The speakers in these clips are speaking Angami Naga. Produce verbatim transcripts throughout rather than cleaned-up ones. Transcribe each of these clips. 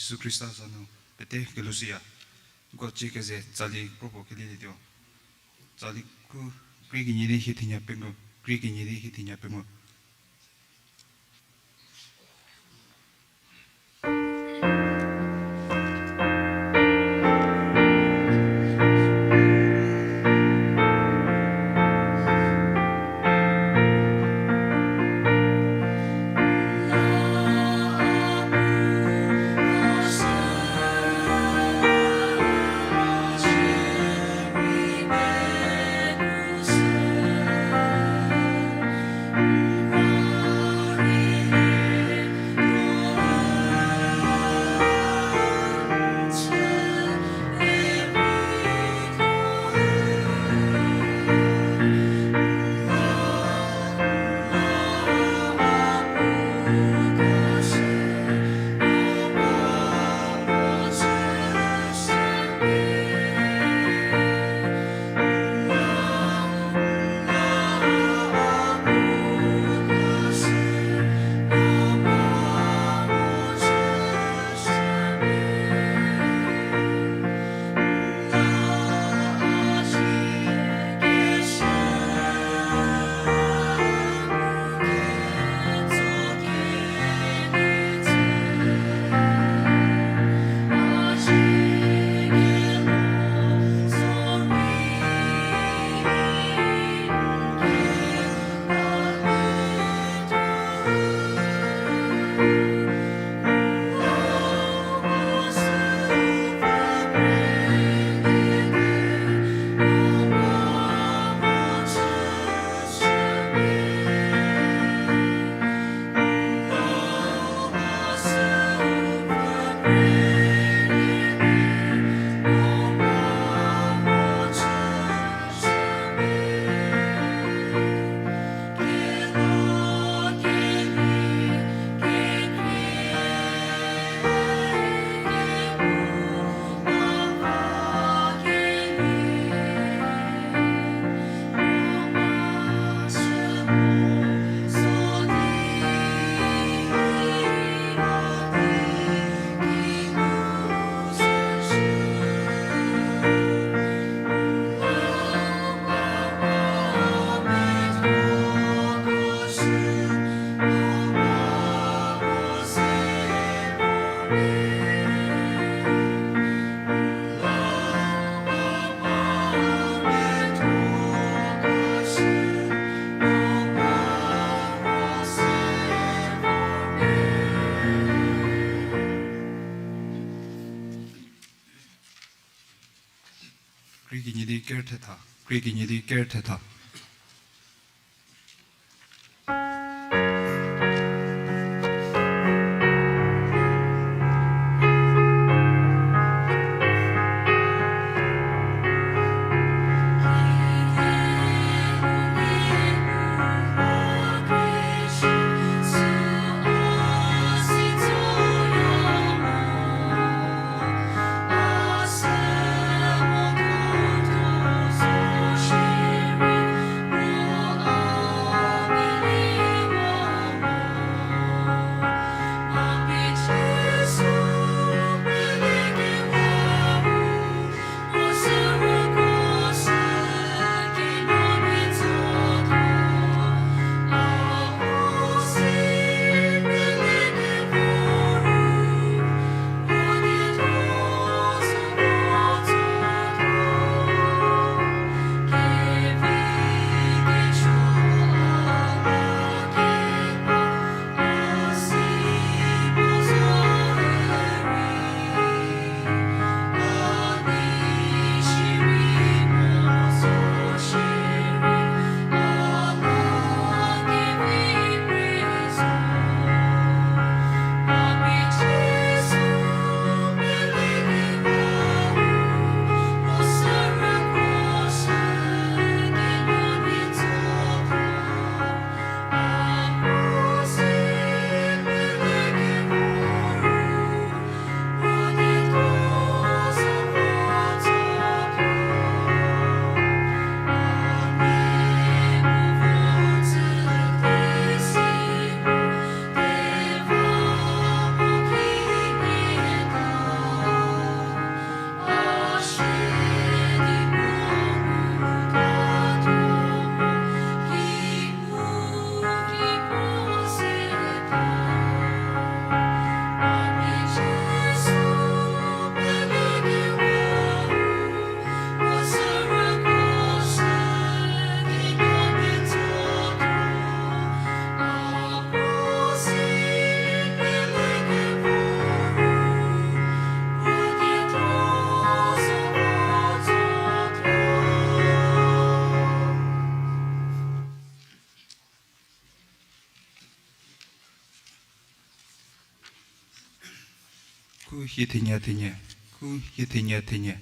Jisu Khrista za nu pete kelushüya. Uko cie keze tsali kropuo kelilietuo. Tsali khu, krie kenie di hie thenya pengou, krie kenie di hie thenya pengou. Krie kenie di ker thetha, krie kenie di ker thetha. Khu hie thenie thenie, khu hie thenie thenie.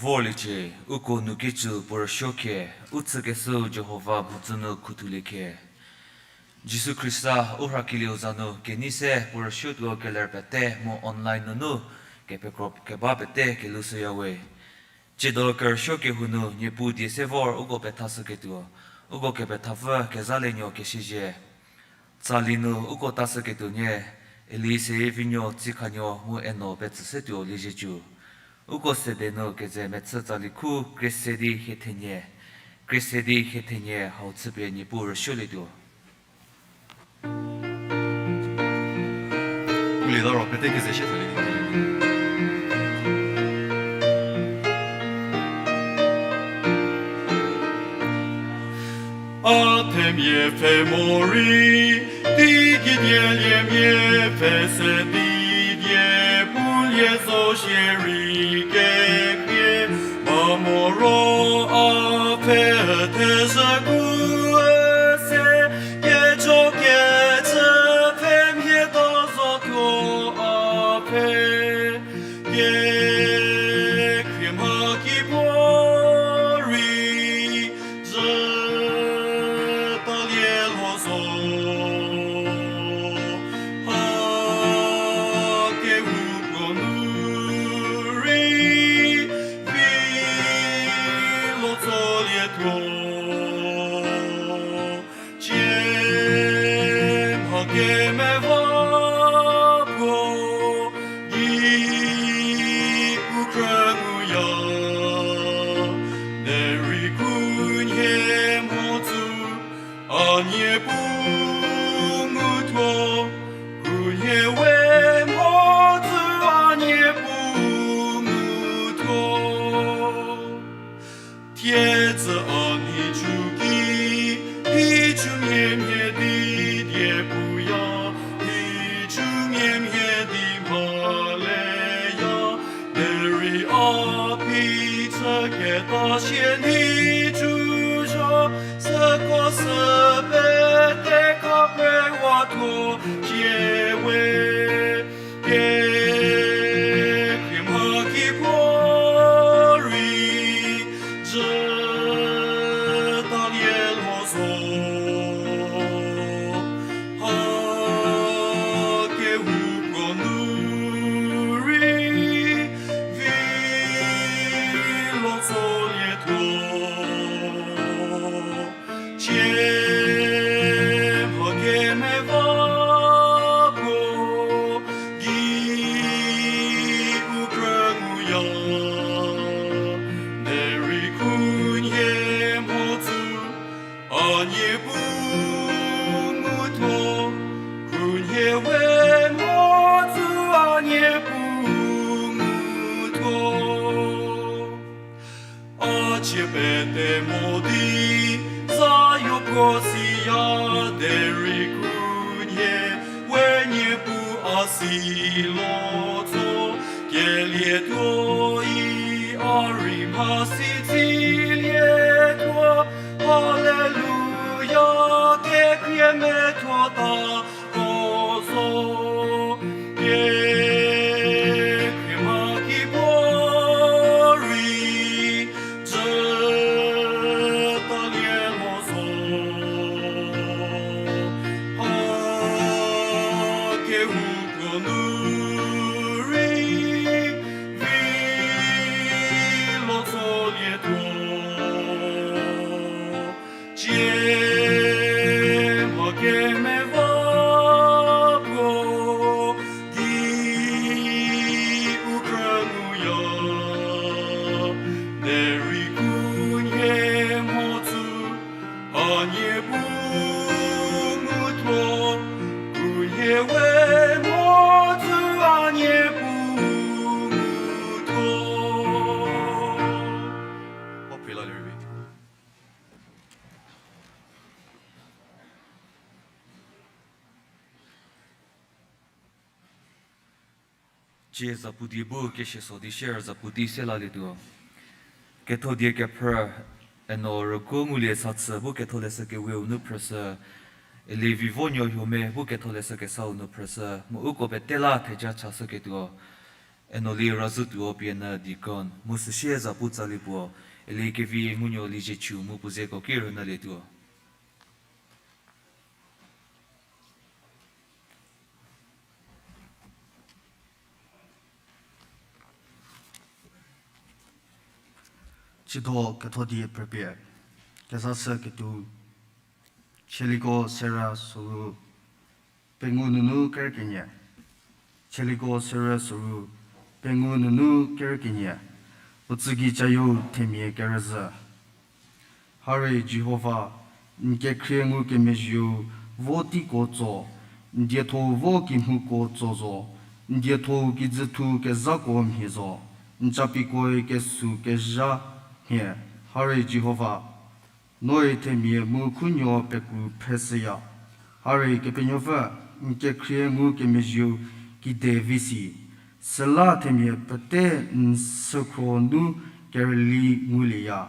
Vorliecie, uko nu kecü puo rüsuo khie, u tsükeshüu Jihova mhodzü nu khuthulie khie. Jisu Khrista u rhakelieu za nu kenei se puo rüsuotuo keler pete mu online nunu kepekro keba pete kelhoushüya we. Tsiedo kerüsuo kehou nu Niepuu die se vor uko pethashüketuo, uko kepethapfü Kezalienuo Kesiezie. Tsali nu uko tashüketuo nie, Eli Seyivinuo Tsikhanuo mu Eno Petsüsetuo Liezietsu. Uko sede nu keze mechü tsali khu Kresedi Hiethenie, Kresedi Hiethenie hau chüpie Niepuu rüsuolietuo. Ulieta ro pete keze shie thalie di. A themia pfhe morei, teigei dieliemia pfhe se di die pulie zo shierei kekhrie, ba moro a pfhe thezhü ku se, kejo kecü pfhe mhie ta zotuo a pfhe, kekhrie mha ki puorei, zhü talie lho zo. Ha kehoupuo nu rei, vi lo tsolietuo. Tsie mha kemeva puo, di u khrü nguya, derei khunhie mhodzü a Niepuu ngutuo, khunhie we mhodzü a Niepuu ngutuo. Thiedzü a nhicu ki, nhicu mia mhie di die puya, nhicu mia mhie di mha leya, derei a phichüketa sie nhicu zha, süko sü pete khapewatuo cie we. Kekhrie mha ki puorei, zhü talie lho zo. Ha kehoupuo nu rei, vi lo tsolietuo. Tsie mha kemeva puo, di u khrü nguya, derei khunhie mhodzü a Niepuu ngutuo, khunhie we mhodzü a Niepuu ngutuo. A cie pete mo di, zayo puo siya derei khunhie we Niepuu a si lotso, kelietuoi a rei mhasi tsilietuo. Haleluya, kekhrie methuo ta ko zo. Kekhrie mha ki puorei, zhü talie lho zo. Ha kehoupuo nu rei, vi lo tsolietuo. Tsie mha kemeva puo, di u khrü nguya, derei khunhie mhodzü a Niepuu ngutuo, khunhie we mhodzü a Niepuu ngutuo. Tsie zapu die bu kesieso di share zapu tei se lalietuo. Ketho die kephrü, Eno Rüko ngulie sa chü bu ketholeshü keweu nu phrüshü, Eli Vivonuo Huomia bu ketholeshü kesau nu phrüshü, mu uko pete la theja chashüketuo. Eno li razhü tuo pie nü deacon, mu süsie zapu tsali puo, eli kevi ngunuo Lieziethu mu puo zeko ki rünyülietuo. Citho ketho die phrüpie, kezashü ketuo, Chieliko serü soru pengou nunu kerükenie. Chieliko serü soru pengou nunu kerükenie. Puo tsügei cayeu themia kerüzhü. Hare Jihova, n kekhrie ngukemezhieu vo teiko tso, n dietho-u vo kemhuko tso zo, n dietho-u kijüthu kezhako mhie zo, n capikoe kesu kezha mhie. Hare Jihova, noe themia mu khunuo pekru phreshüya. Hare Kepenuopfü, n kekhrie ngukemezhieu kide vi si. Süla themia pete n sükhro nu kerüli ngulieya.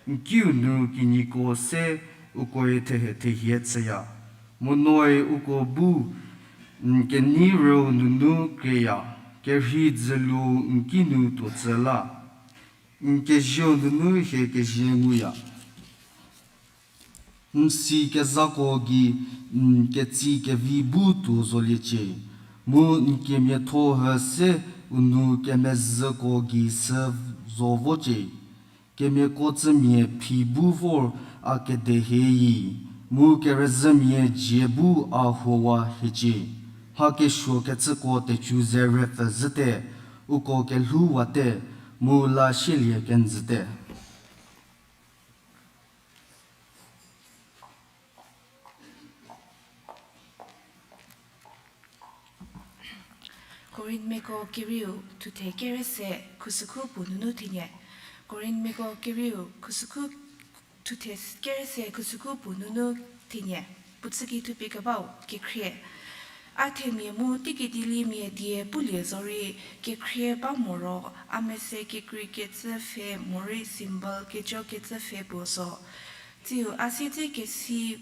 N kiu nu kinyiko se ukoe thehe thehie chüya. Mu noe uko bu n kenei rüu nunu krieya, kerhei dzülu n kinu tuo tsü la. N kezieu nunu hie kezie nguya. N si kezhako gei n ketsi kevi bu tuo zoliecie, mu n kemiatho hü se u nou kemezhüko gei sü zo vocie. Kemiako tsümia phi bu vor a kede hie yi, mu kerüzhümia dzie bu a huowa hiecie. Mha kesuo kecüko tecu ze rüpfü zhüte, uko kelhouwate, mu la sielie kenjüte. Korinthmiako kerieu thuthe kerese khusükhu puo nunu thenie. Korinthmiako kerieu khusükhu thuthe kerese khusükhu puo nunu thenie. Puo tsügei thupie kebau kekhrie. A themia mu teikedilimia die pulie zorei kekhrie ba moro, a mese kekreikecü pfhe morei symbol kejo kecü pfhe puo zo. Tsiu a siedzekesi,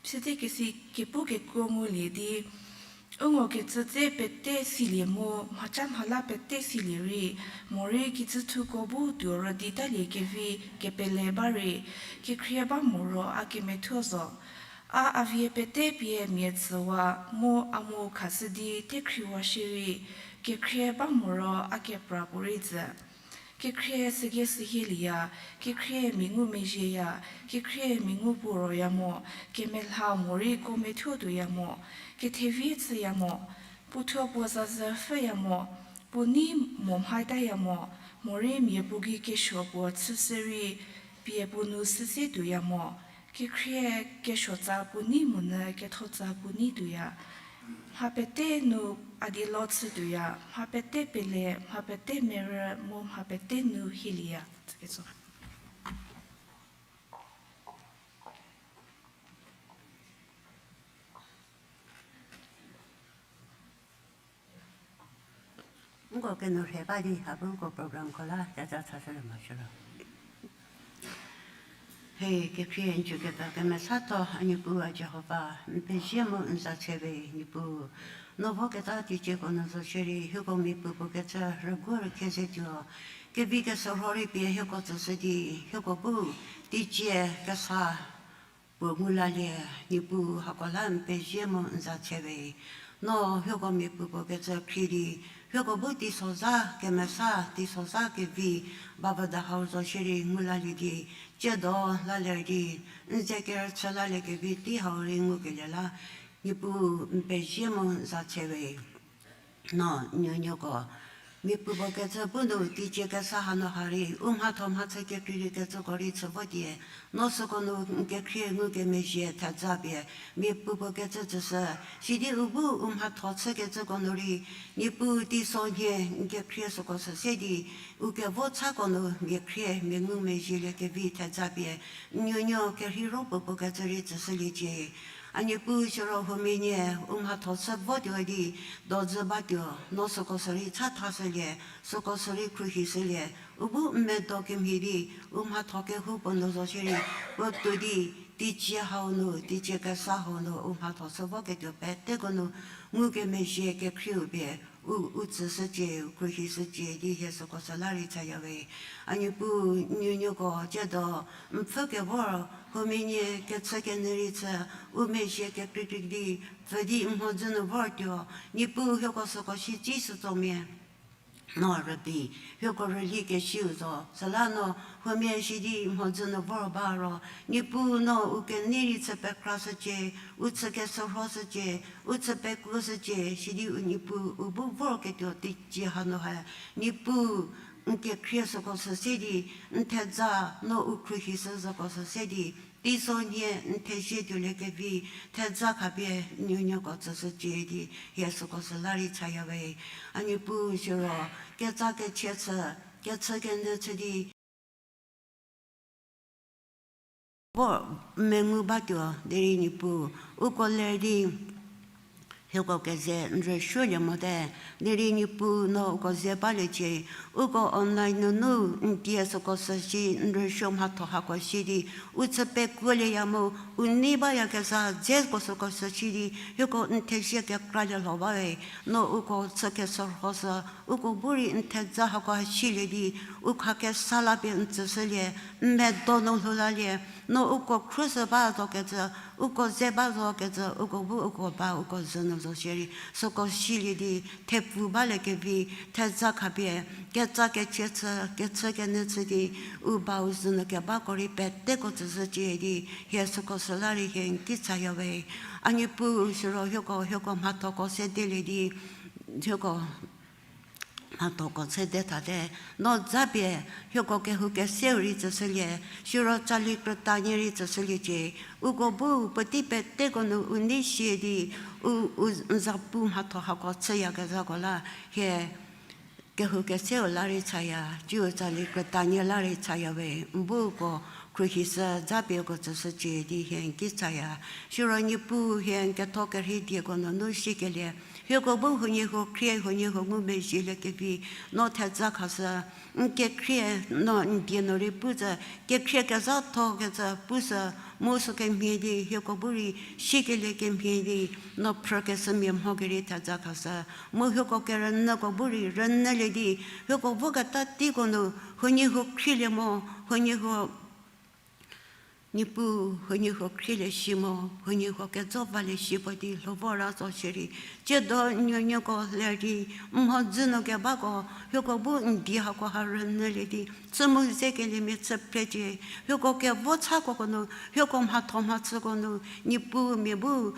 siedzekesi kepu kekuo ngulie di, u ngokecü dze pete silie mu mhaca mhala pete silie rei, morei kijüthuko bu tuo rüdi talie kevi kepele ba rei, kekhrie ba moro a kemethuo zo. A a vie pete pie mia tsüwa mu a mu khashü di tekhriwa shierei, kekhrie ba moro a kepra puorei jü. Kekhrie sügei sühielieya, kekhrie mia ngumezhieya, kekhrie mia ngu puo roya mo, kemelha morei ko methuo tuoya mo, kethevie chüya mo, puothuo puo zazü pfhüya mo, puo nei mo mhataya mo, morei mia puo gei kesuo puo chüshü rei, pie puo nu süse tuoya mo, kekhrie kesuotsa puo nei monyü kethotsa puo nei tuoya. Mha pete nu a dielo chü tuoya, mha pete pele, mha pete merü, mu mha pete nu hielieya. Tsüketso. Nko kenu rhe ba di, a bu nko programko la teza chashülie morosuo. He, kekhrie n jü kepfü kemesatho, a Niepuu a Jihova, n pezie mu n za tse we, Niepuu. No voketa teicieko nu zo shierei, hieko mia puopuo kecü rüguo rükhie ze tuo. Kevi kesorho rei pie hieko tsüshü di, hieko bu teicie kesa puo ngu lalie, Niepuu hako la n pezie mu n za tse we. No hieko mia puopuo kecü khrie di, hieko bu teisozha kemesa, teisozha kevi, ba vüda hau zo shierei ngu lalie di, tsiedo lalie di, n ze kerüchü lalie kevi tei hau rei ngukelie la, Niepuu n pezie mu n za tse we. No nuonuoko mia puopuo kecü bu nu teicie kesa hanu ha rei, u mhatho mhachü kekreilie kecüko rei chü vo die, no süko nu n kekhrie ngukemezhie theza pie, mia puopuo kecü tsüshü, sidi u bu u mhatho chükecüko nu rei, Niepuu teiso nhie n kekhrie süko sü se di, u kevo chako nu mia khrie mia ngumezhielie kevi theza pie, n nuonuo kerheiro puopuo kecü rei tsüshüliecie. A Niepuu siro huomia nie u mhatho chü vo tuo di, dojü batuo, no süko sü rei cha thashülie, süko sü rei khruohishülie, u bu n medo kemhie di, u mhatho kehoupuo nu zo shierei, puo tuo di, teicie hau nu, teicie kesa hau nu, u mhatho chü voketuo peteko nu, ngukemezhie kekhrieu pie, u, u tsüshücie, u khruohishücie di hie süko süla rei chaya we. A Niepuu, n nuonuoko tsiedo, n pfhü kevor, huomia nie kechü kenyü rei chü, u mezhie kekreikrei di, pfü di n mhodzü nu vortuo, Niepuu hieko süko shi tsishütuomia. No rübei, hieko rüli kesiu zo, süla no huomia sidi mhodzü nu vor ba ro, Niepuu no u kenei rei chü pekrashücie, u chü keshürhoshücie, u chü pekuoshücie, sidi u Niepuu u bu vorketuo teicie hanu ha, Niepuu n kekhrie süko sü se di, n thedza no u khruohishü süko sü se di, teiso nhie n thezie tuoliekevi, thedza khapie n nuonuoko tsüshücie di, hie süko süla rei chaya we. A Niepuu siro, ketsa kechie chü, kechü kenyü chü di, vo mengu batuo derei Niepuu, uko ler di, hieko keze n rüsuolie mote, derei Niepuu no uko ze baliecie, uko online nunu n die süko sü shi n rüsuo mhatho hako shi di, u chü pekuolieya mu, u nei bayakezha dzeko süko sü shi di, hieko n thezie kekralie lho bawe, no uko chü keshürhoshü, uko bu rei n thedza hako ha silie di, u khakesa la pie n tsüshülie, n medo nu lhou lalie, no uko khruoshü ba zokecü, uko ze ba zokecü, uko bu uko ba uko zhü nu zo shierei, süko silie di, thepfu baliekevi, thedza khapie, ketsa kechie chü, kechü kenyü chü di, u bau zhü nu kebako rei peteko tsüshücie di, hie süko süla rei hie n ki chaya we. A Niepuu siro hieko, hieko mhathoko sedelie di, hieko mhathoko sede thate, no zapie, hieko kehou keseu rei tsüshülie, siro tsali krütanie rei tsüshüliecie, uko bu puotei peteko nu u nei sie di, u, u n zapu mhatho hako chüyakezhako la, hie kehou keseu la rei chaya, tsiu tsali krütanie la rei chaya we, n bu uko khruohishü zapie uko tsüshücie di hie n ki chaya. Siro Niepuu hie n ketho kerhei dieko nunu sikelie, hieko bu huoniehuo khrie huoniehuo ngumezhieliekevi, no thedza khashü, n kekhrie no n die nu rei pu tsü, kekhrie kezhatho kecü pushü, mu sükemhie di hieko bu rei sikelie kemhie di, no phrükeshümia mho kerei thedza khashü, mu hieko kerünyüko bu rei rünyülie di, hieko voketa teiko nu, huoniehuo khrielie mo, huoniehuo Niepuu, huoniehuo khrielie shi mo, huoniehuo kejo valie shi puo di lhou vora zo shierei, tsiedo n nuonuoko ler di, n mhodzü nu kebako, hieko bu n die hako ha rünyülie di, chü mu zekeliemia chü phrecie, hieko kevo chakoko nu, hieko mhatho mhachüko nu, Niepuu mia bu,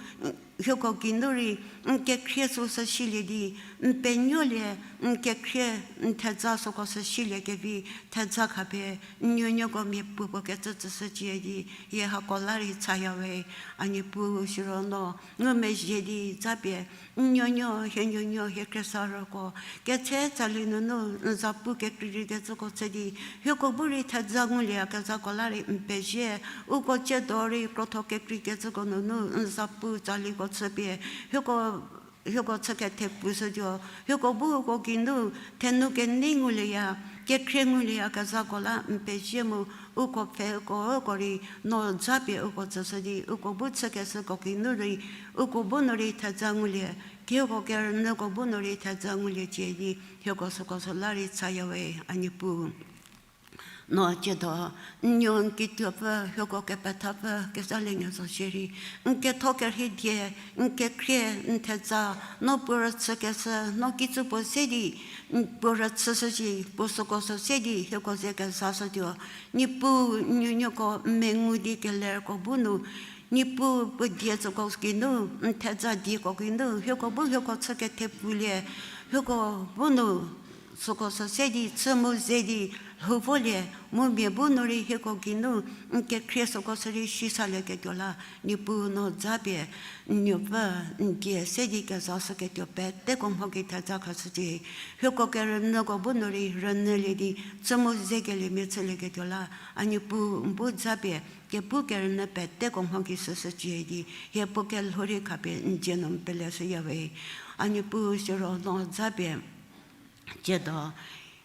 hieko geinu rei, n kekhrie süsü silie di, n penuolie, n kekhrie, n thedza süko sü siliekevi, thedza khapie, n nuonuoko mia puopuo kecü tsüshücie di, hie hako la rei chaya we, a Niepuu siro no, ngumezhie di, zapie, n nuonuo, hie nuonuo, hie khriesarüko, ketse tsali nunu, n zapu kekreikreikecüko chü di, hieko bu rei thedza ngulieyakezhako la rei n pezie, uko tsiedo rei krotho kekreikecüko nunu n zapu tsaliko chüpie, hieko, hieko chü kethepfu shütuo, hieko bu uko geinu, thenu kenei ngulieya, kekhrie ngulieyakezhako la n pezie mu, uko pfhe uko uko rei, no zapie uko tsüshü di, uko bu chükeshüko geinu rei, uko bu nu rei thedza ngulie, hieko kerünyüko bu nu rei thedza nguliecie di, hieko süko sü la rei chaya we, a Niepuu. No tsiedo, n nuo n kituopfü, hieko kepethapfü, kezalienyü zo shierei, n ketho kerhei die, n kekhrie, n thedza, no puo rüchükeshü, no kitsu puo se di, n puo rüchüshü shi, puo süko sü se di, hieko ze kezashütuo. Niepuu, n nuonuoko, n mengu di kelerko bu nu, Niepuu puo die süko geinu, n thedza dieko geinu, hieko bu hieko chü kethepfulie, hieko bu nu, süko sü se di, chü mu ze di, lhou volie, mu mia bu nu rei hieko geinu, n kekhrie süko sü rei sisalieketuo la, Niepuu no zapie, n nuopfü, n die se di kezashüketuo peteko mho ki thedza khashücie. Hieko kerünyüko bu nu rei rünyülie di, chü mu zekeliemia chülieketuo la, a Niepuu n bu zapie, kepu kerünyü peteko mho ki shüshücie di, hie puo kelhou rei khapie n dzie nu n peleshüya we. A Niepuu siro no zapie, tsiedo,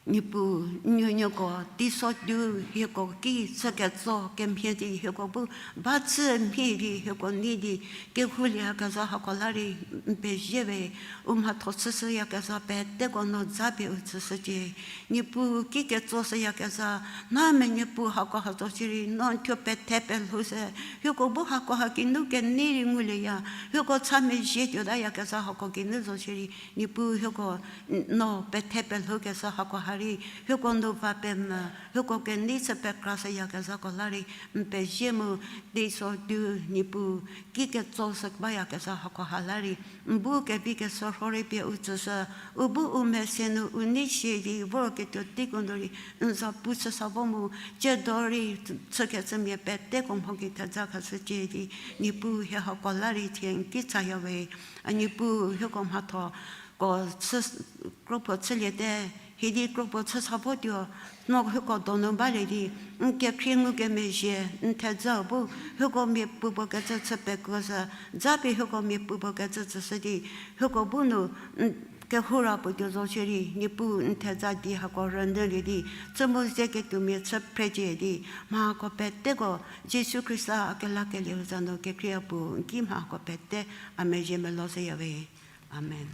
Niepuu, n nuonuoko teiso tuo hieko ki chü ketso kemhie di hieko bu ba chü mhie di hieko nei di kehouliyakezha hako la rei n pezie we. U mhatho chüshüyakezha peteko no zapie u tsüshücie. Niepuu, ki ketsoshüyakezha, no mia Niepuu hako hau zo shierei no n thuo pethe pelhou se, hieko bu hako ha kinu kenei rei ngulieya, hieko cha mezhie tuotayakezha hako kinu zo shierei Niepuu hieko n-, no pethe pelhoukeshü hako ha rei hieko nu va pemvü, hieko kenei chü pekrashüyakezhako la rei n pezie mu. Teiso tuo Niepuu, ki ketsoshü bayakezha hako ha la rei n bu kevi keshürho rei pie u tsüshü, u bu u mese nu u nei sie di vorketuo teiko nu rei n za pu chüsa vo mu, tsiedo rei chükecümia peteko mho ki theja khashücie di, Niepuu hie hako la rei thie n ki chaya we. A Niepuu hieko mhathoko chü, kropuo chüliete, hidi kropuo chüsa votuo, no hieko donu balie di n kekhrie ngukemezhie n thejau bu hieko mia puopuo kecü chü pekuoshü, zapie hieko mia puopuo kecü tsüshü di, hieko bu nu n kehoura puo tuo zo shierei Niepuu n theja di hako rünyülie di, chü mu ze ketuomia chü phrecie di, mhako peteko Jisu Khrista a kelakelieu za nu kekhrie a puo n ki mhako pete a mezhie melo shüya we. Amen.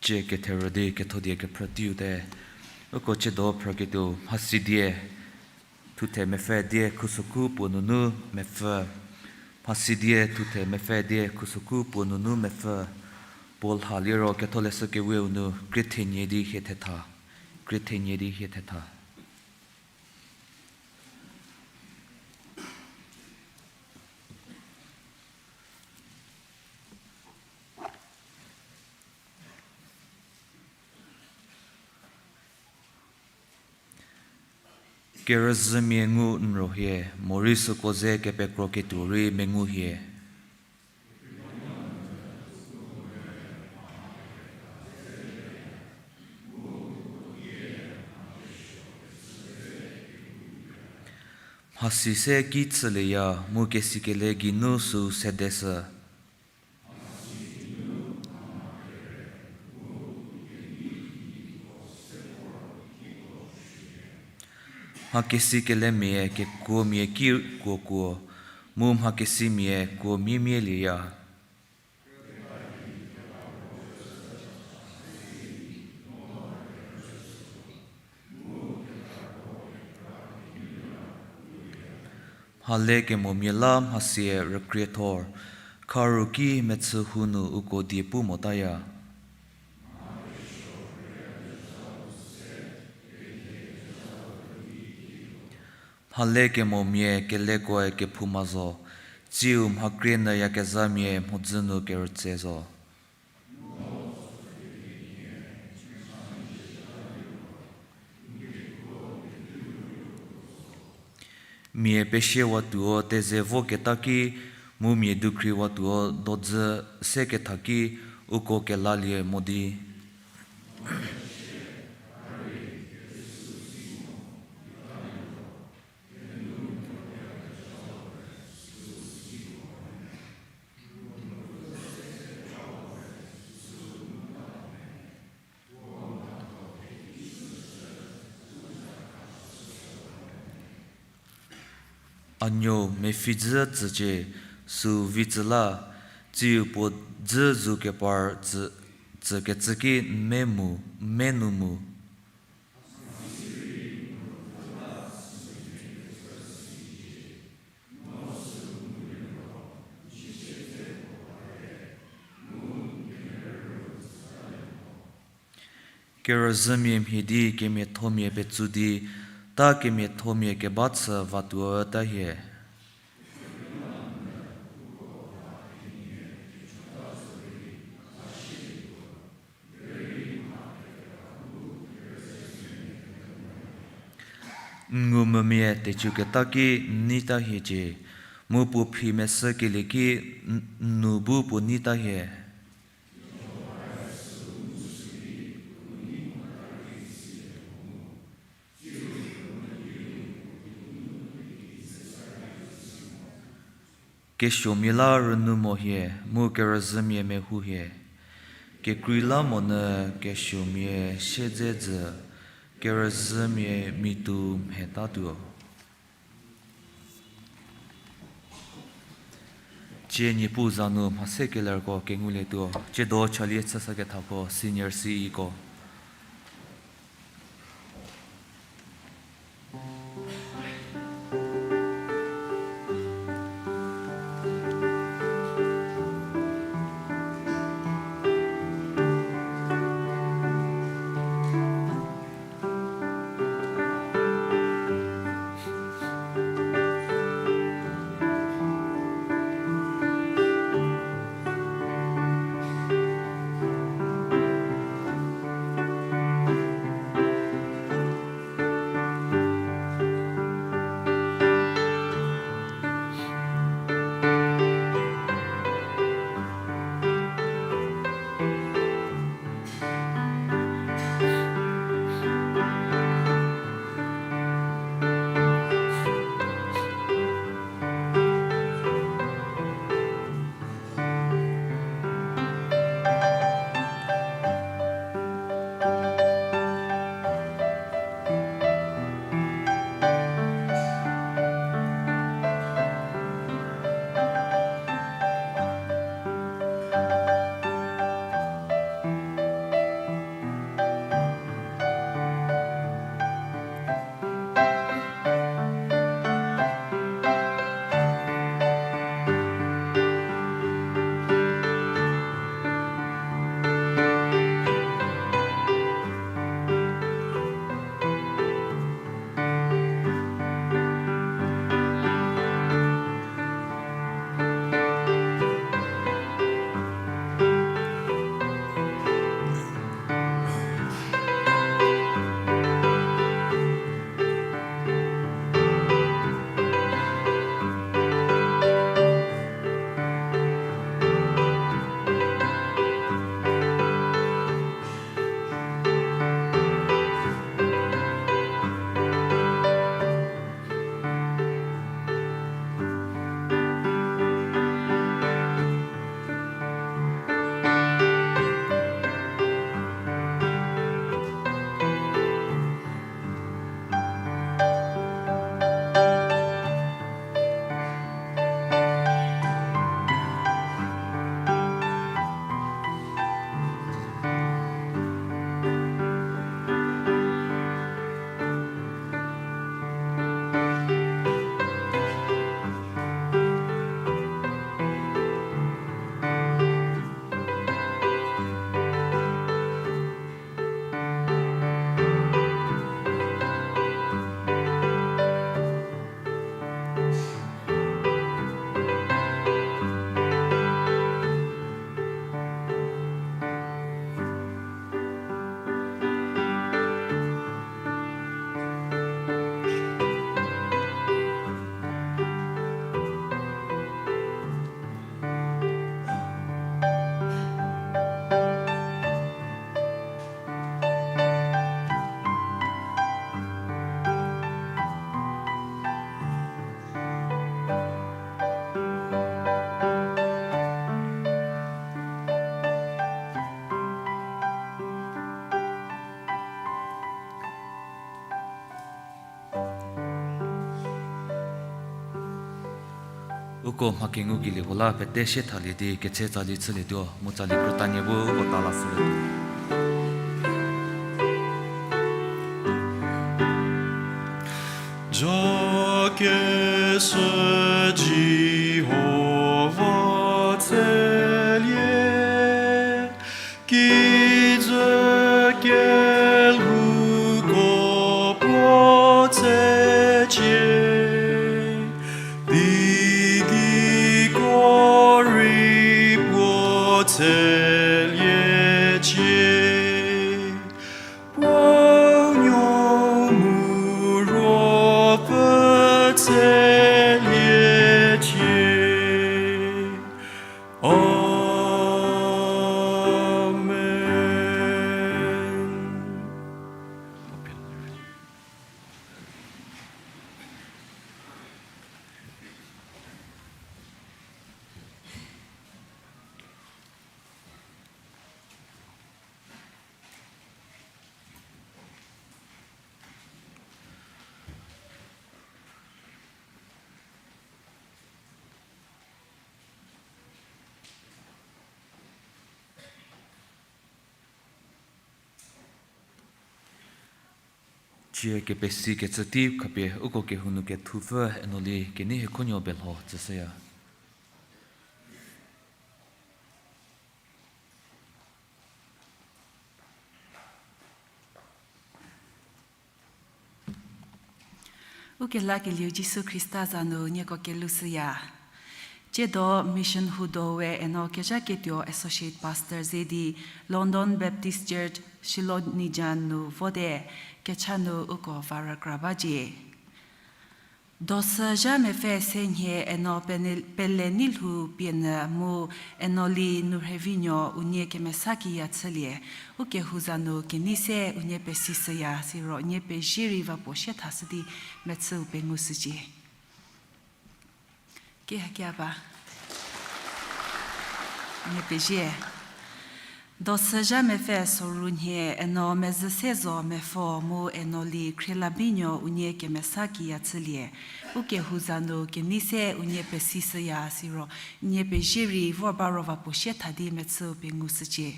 Cie ketherü di kethodie kephrü teiu te. Uko ciedo phrüketuo mhasidie thuthe mepfü die khusoku puo nunu mepfü. Mhasidie thuthe mepfü die khusoku puo nunu mepfü. Puo lha liro Ketholeshü Kewe-u nu krie thenie di hie thetha. Krie thenie di hie thetha. Kerüzhümia ngu n ro hie, morei süko ze kepekro ketuo rei mengu hie. Mhasi se ki chülieya mu kesikele geinu süu sedeshü. Mha kesikelemia kekuomia ki kuokuo, mu mha kesimia kuo miemielieya. Mha lekemomia la mhasie rükriethor, kharu ki mechü hu nu uko die pu motaya. Mha lekemomia kelekoe kephouma zo, tsiu mha krie nyüyakezhamia mhodzü nu kerütse zo. Mia pesiewatuo teze voketa ki, mu mia dukhriwatuo dodzü seketha ki, uko kelalie mo di. A nuo mepfhi dzü tsücie, süu vi tsü la, tsiu puo dzü zu kepar tsü, tsükecü ki n me mu, n me nu mu. Kerüzhümia mhie di kemiathomia petsu di, ta kemiathomia keba chü vatuo ta hie. N ngumvümia tecuketa ki n nei ta hiecie, mu puo phi meshükelie ki n, n nu bu puo nei ta hie. Kesuomia la rünou mo hie, mu kerüzhümia mehou hie. Kekreilamonyü kesuomia siedzedzü, kerüzhümia mitu mhetatuo. Cie Niepuu za nu mhase kelerko kengulietuo, ciedo chalie chüshükethako senior C E ko. Uko mha kengukelie puo la pete sie thalie di ketse tsali chülietuo, mu tsali krütanie bu uko ta lashülietuo. Jakeshü Jihova tselie, kijü kelhouko puo tsecie, teigei ko rei puo tseliecie. Puo nuo mu ruopfü tseliecie. Amen. Cie kepesi kecü tei khapie uko kehou nu kethupfü Enoli Kenei Hiekhonuo belho tsüshüya. Ukelakelieu Jisu Khrista za nu nieko kelushüya. Tsiedo mission hudo we Eno Kezhaketuo Associate Pastor ze di London Baptist Church Shillong Nijan nu vote, kecha nu uko va rükra bacie. Dosü zha mepfü se nhie Eno pene-, pele neilhou pie nyü mu Enoli Nurhevinuo unie kemesa kiya chülie, ukehou za nu kenei se unie pesishüya, siro unie pezie rei va puo sie thashü di mechüu pengushücie. Ki hakia ba. Unie pezie. Dosü zha mepfü soru nhie Eno Mezhüsezo Mepfo mu Enoli Khrielabinuo unie kemesa kiya chülie, ukehou za nu kenei se unie pesishüya, siro unie pezie rei vor ba ro va puo sie tha di mechüu pengushücie.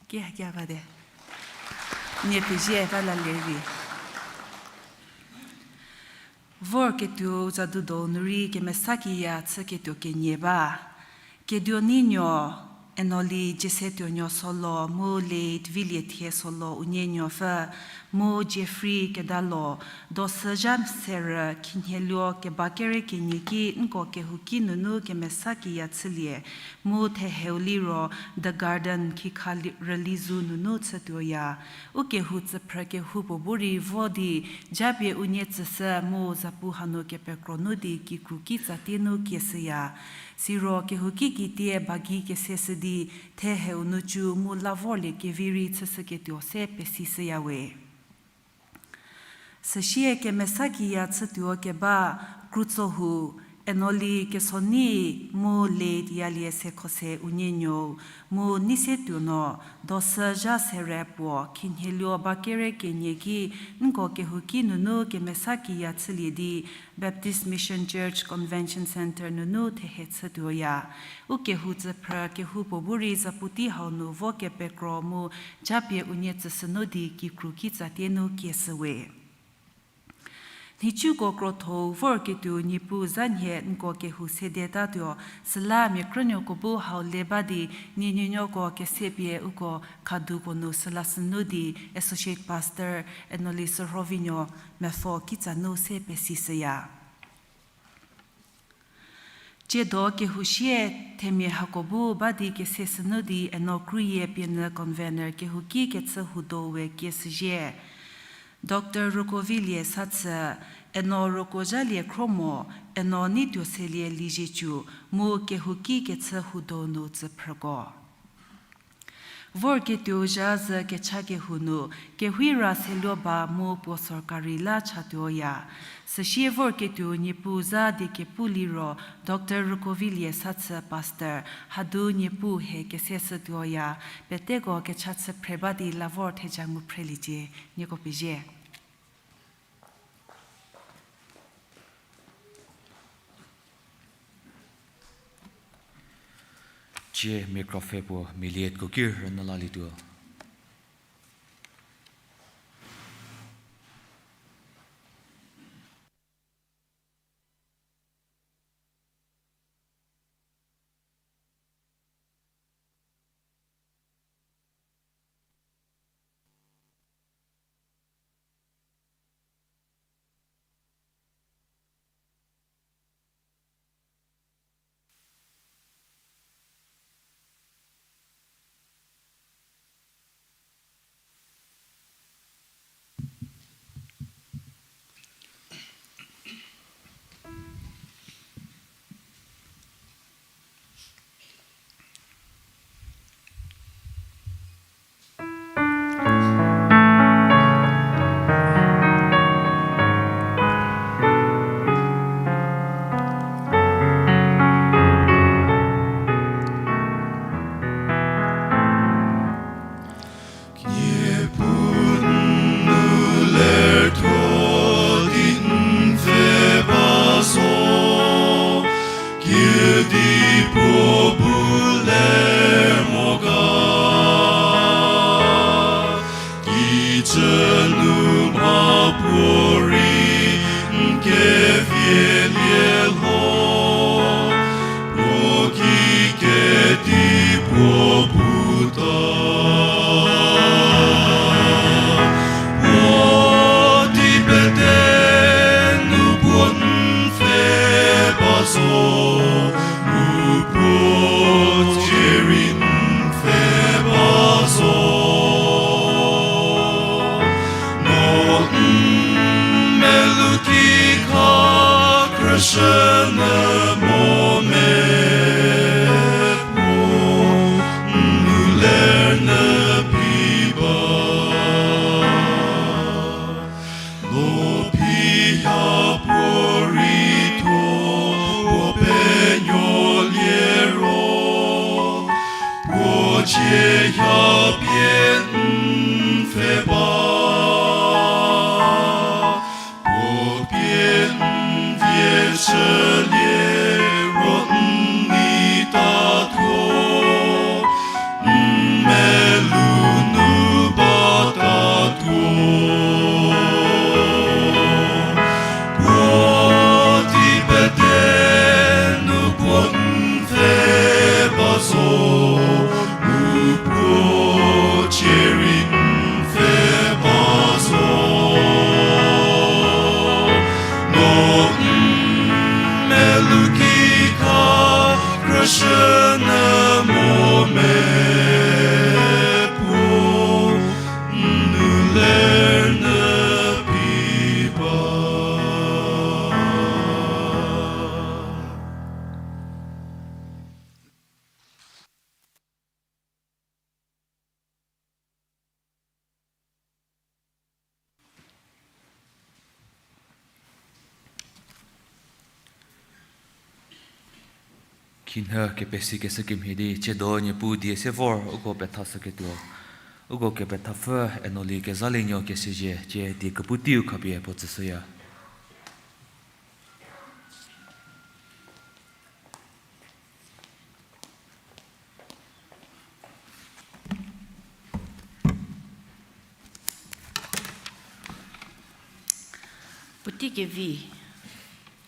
Ki hakia bate. Unie pezie ba la lerei. Vorketuo Zadudo nu rei kemesa kiya chüketuo kenie ba. Keduonuo, Enoli Jiesetuonuo Solo mu late Viliethie Solo unie nuopfü, mu Jeffrey Kedalo, dosü zha serü khinhieluo keba kere kenie ki nko kehouki nunu kemesa kiya chülie, mu theheu liro The Garden khikha li-, rülizu nunu chütuoya. Ukehou tsüphrü kehoupuo bu rei vo di, japie unie tsüshü mu zapu hanu kepekro nu di kikru kitsatie nu kieshüya. Siro kehouki kitie bagi keseshü di, theheu nu cü mu la vorlie kevi rei chüshüketuo se pesishüya we. Süsie kemesa kiya chütuo keba krutsohu, Enoli Kesonei mu late Yalie Sekhose unie nuou, mu Neisetuonuo, dosü zha serü puo khinhieluo ba kere kenie ki nko kehouki nunu kemesa kiya chülie di Baptist Mission Church Convention Centre nunu thehe chütuoya. Ukehou tsüphrü kehoupuo bu rei zapu tei hau nu vo kepekro mu japie unie tsüshü nu di kikru kitsatie nu kieshü we. Nhicuko krotho-u vorketuo Niepuu za nhie nko kehou sedetatuo, süla mia krünuoko bu hau le ba di, nie nuonuoko kesepie uko khaduko nu süla sünu di Associate Pastor Enoli Sürhovinuo Mepfo kitsa nu se pesishüya. Tsiedo kehou sie themia hako bu ba di kese sünu di Eno Kruyie pie nyü convener kehouki kechü hudo we kieshüzhie. Doctor Rokovilie Sathü, Eno Rokozhalie Khromo, Eno Neituoselie Liezietsu, mu kehouki kechü hudo nu tsüphrüko. Vorketuo zha zhü kecha kehou nu, kehira seluo ba mu puo sorkari la chatuoya. Süsie vorketuo Niepuu za die kepu liro, Doctor Rokovilie Sathü Pastor, hadu Niepuu he kese shütuoya, peteko kecha chü phre ba di la vor theja ngu phreliecie, nieko pezie. Cie mia kropfhe puo mia lietko ki rünyü lalietuo. Kiepu n nu lertho di n pfhe ba zo, kedipuo bu ler mo ga. Kijü nu mha puorei n kevielie lho, puo ki kedipuo puta. Puo di pete nu puo n pfhe ba zo, mu puo cie rei n pfhe ba zo. No n melu ki kha krüshü nyü mo me puo n nu ler nyü pi ba. No phi ha puorei thuo puo penuolie ro, puo cie ha pie n pfhe ba. Puo pie n vie chülie ro n nei ta thuo, n melu nu bata thuo. Puo di pete nu puo n pfhe ba zo, mu puo cie rei n pfhe ba zo. No n melu ki kha krüshü nyü mo me puo n nu ler nyü pi ba. Khinhie kepesikeshü kemhie di, tsiedo Niepuu die se vor uko pethashüketuo. Uko kepethapfü Enoli Kezalienuo Kesiezie, cie die kepu teiu khapie puo tsüshüya. Puotei kevi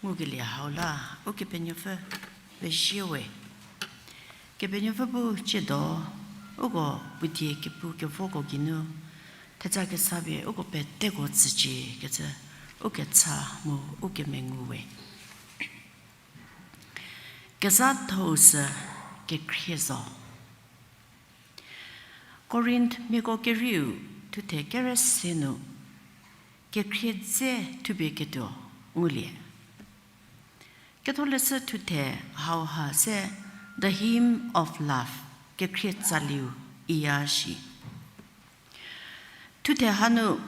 ngukelie hau la, Ukepenuopfü pezie we. Kepenuopfü bu tsiedo, uko puo die kepu kevoko geinu, theja kesa pie uko peteko tsücie kecü, ukecha mu ukemengu we. Kezhatho-u sü kekhrie zo. Korinthmiako kerieu thuthe kere se nu kekhrie dze thupie ketuo ngulie. Ketholeshü thuthe hauha se The Hymn of Love, kekhrie tsaliu iya shi. Thuthe hanu,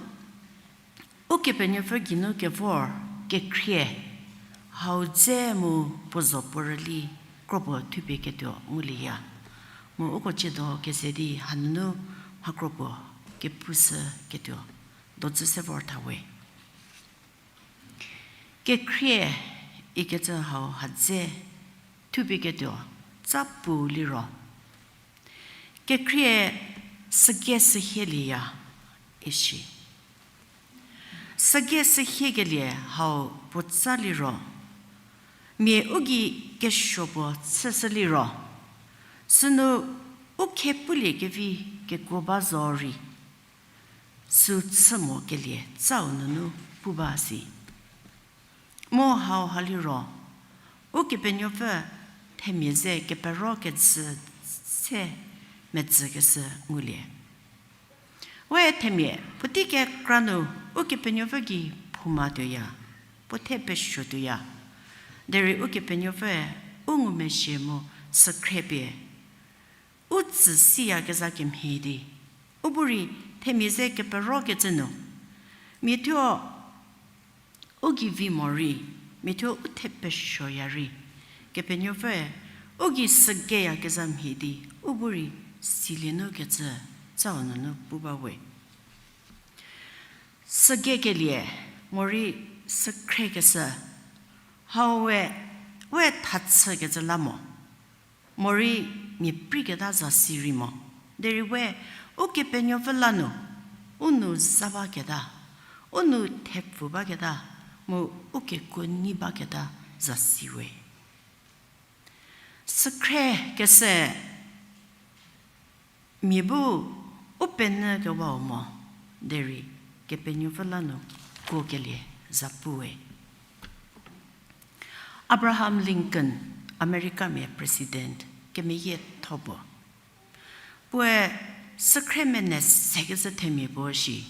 Ukepenuopfü geinu kevor kekhrie hau dze mu puo zho puo rüli kropuo thupie ketuo ngulieya. Mu uko tsiedo keze di hanunu mha kropuo kepushü ketuo dodzü se vor tha we. Kekhrie ikecü hau ha dze thupie ketuo tsa pu liro, Kekhrie süge sühielieya, ishi. Süge sühiekelie hau puotsa liro, mia u gei kesuo puo chüshü liro, sünu u khe pulie kevi kekuo ba zo rei, sü chü mokelie tsau nunu pu ba si. Mu hauha liro, Ukepenuopfü themia ze kepero kecü se medzükeshü ngulie. We themia puotei kekra nu Ukepenuopfü gei phouma tuoya, puo the pesuo tuoya. Derei Ukepenuopfüe u ngumezhie mu sükhrie pie u tsü siyakezha kemhie di, u bu rei themia ze kepero kecü nu, miathuo u gei vi morei, miathuo u the pesuoya rei, Kepenuopfüe u gei sügeyakezha mhie di, u bu rei silie nu kecü tsau nunu pu ba we. Sügekelie morei sükhriekeshü, hau we, we thachükecü la mo, morei mia preiketa zasi rei mo. Derei we Ukepenuopfü la nu, u nou za baketa, u nou thepfu baketa, mu u kekuo nyi baketa zasi we. Sükhriekeshü mia bu u penyü kewau mo, derei Kepenuopfü la nu kuokelie zapu we. Abraham Lincoln, Americamia president kemeyietho puo. Puoe sükhrie mene sekecü themia puo shi,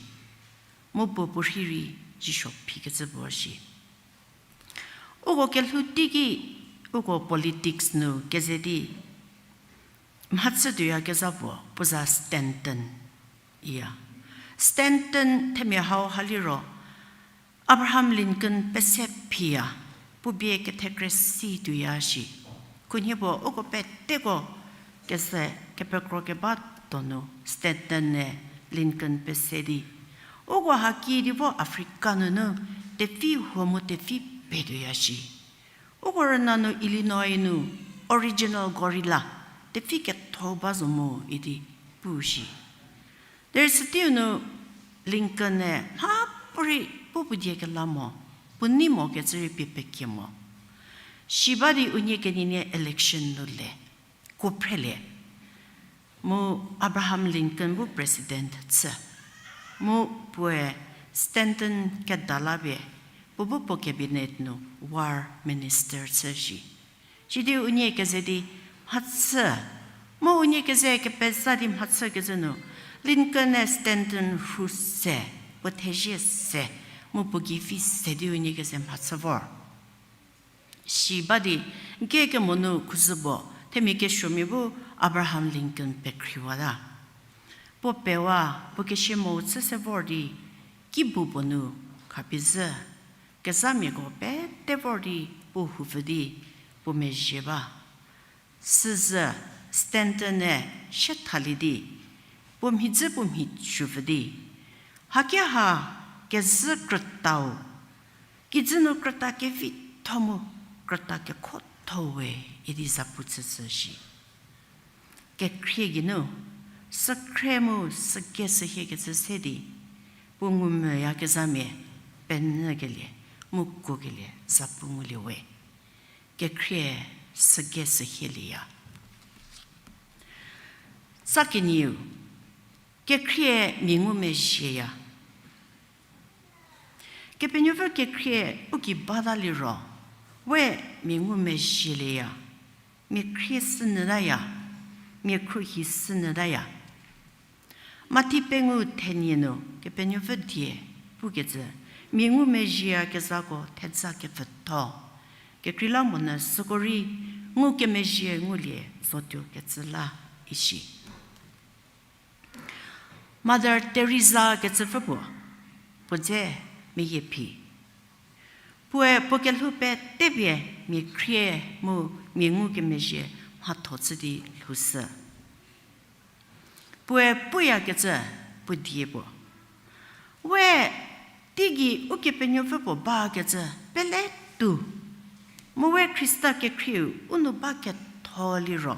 mu puo puorhi rei Jisu phikecü puo shi. Uko kelhou teiki, uko politics nu keze di mhachü tuoyakezha puo, puo za Stanton iya. Stanton themia hauha liro, Abraham Lincoln pese phiya, puo bie kethekre si tuoya shi. Khunhie puo uko peteko keze kepekro keba donu Stanton-e Lincoln pese di, uko haki di vo Africa nunu tepfi huo mu tepfi petuoya shi. Uko rüna nu Illinois nu original gorilla tepfi ketho ba zo mu idi pu shi. Derei süteiu nu Lincoln-e mhapuorei puo puo die kela mo, puo nei mokecü rei pie pekie mo. Shi ba di unie kenienie election nu le, kuo phrelie. Mu Abraham Lincoln bu president chü. Mu puoe Stanton keda la pie, puo bu puo cabinet nu war minister chü shi. Sidi unie keze di mhachü, mu unie keze kepeza di mhachükecü nu, Lincoln-e Stanton rhu se, puo thezie se, mu puo gei vi se di unie keze mhachü vor. Shi ba di, n kekemo nu khuzü puo, themia kesuomia bu Abraham Lincoln pekhriwata. Puo pewa, puo kesie mou chü se vor di, kibu puo nu khapie zhü, kezhamiako pete vor di puo houpfü di, puo mezhie ba. Süzhü Stanton-e sie thalie di, puo mhidzü puo mhi chupfü di, hakeha kezhü krütau, kijü nu krüta kevitho mu krüta kekhotho we idi zapu chüshü shi. Kekhrie geinu, sükhrie mu süge sühiekecü se di, puo ngumvüyakezhamia penyükelie, mu kuokelie zapu ngulie we. Kekhrie süge sühielieya. Sa kenieu, kekhrie mia ngumezhieya. Kepenuopfü kekhrie u ki bata liro, we mia ngumezhielieya, mia khrie sünyütaya, mia khruohi sünyütaya. Mathi pengou thenie nu Kepenuopfü die pukecü, mia ngumezhieyakezhako thedza kepfütho. Kekreilamonyü süko rei ngukemezhie ngulie zotuokecü la ishi. Mother Teresa kecüpfü puo, puo dze meyie phi. Puoe puo kelhou petepie mia khrie mu mia ngukemezhie mhatho chü di lhoushü. Puoe puyakecü puo die puo, we teigei Ukepenuopfü puo bakecü pele tuo, mu we Khrista kekhrieu u nu ba ketho liro,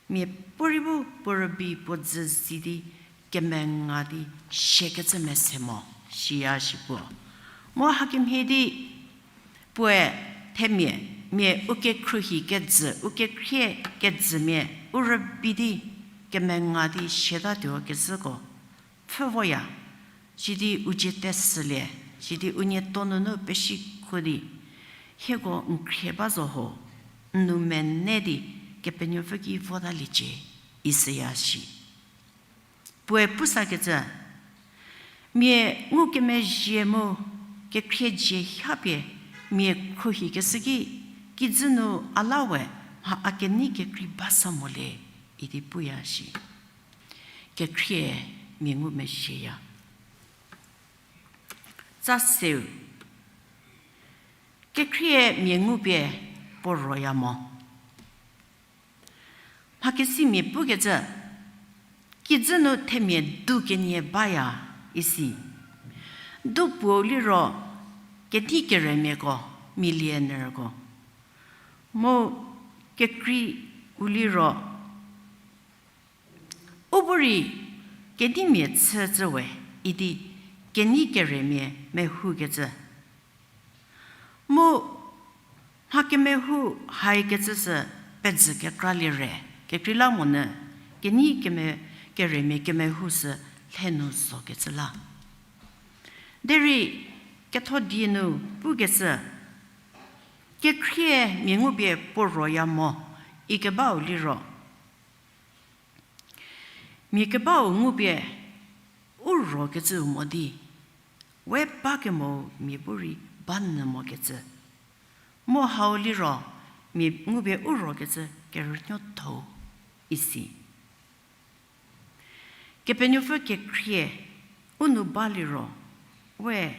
mia Puo rei bu puo rübei puo dzü zi di kemenga di siakecü mese mo, siya shi puo. Mu hakemhie di puoe themia, mia u kekhruohi kejü, u kekhrie kejümia, u rübei di kemenga di siatatuo kezhüko pfhü voya, sidi u dzie tesülie, sidi u nieto nunu pesikho di, hieko n khrie ba zo ho, n nou mene di Kepenuopfü ki votaliecie, isiya shi. Puoe pusakecü, mia ngukemezhie mu kekhrie dzie hapie mia khruohikeshü ki, kijü nu a la we mha a kenei kekrei ba sa mo le, idi puya shi. Kekhrie mia ngumezhieya. Tsa seu, kekhrie mia ngupie puo roya mo. Mhakesimia pukecü, kijü nu themia du kenie baya isi. Du puou liro, kedi keremiako, millionnaireko. Mu kekhrie u liro, u bu rei kedimia chücü we idi kenei keremia mehoukecü. Mu mha kemehou haikecü sü pejü kekralie re, kekreilamonyü kenei keme-, keremia kemehou sü lhenu zokecü la. Derei ketho die nu pukecü, kekhrie mia ngupie puo roya mo, ikebau liro, mia kebau ngupie u rokecü mo di, we bakemo mia bu rei ba nyü mokecü. Mu hau liro, mia ngupie u rokecü kerünuotho isi. Kepenuopfü kekhrie u nu ba liro, we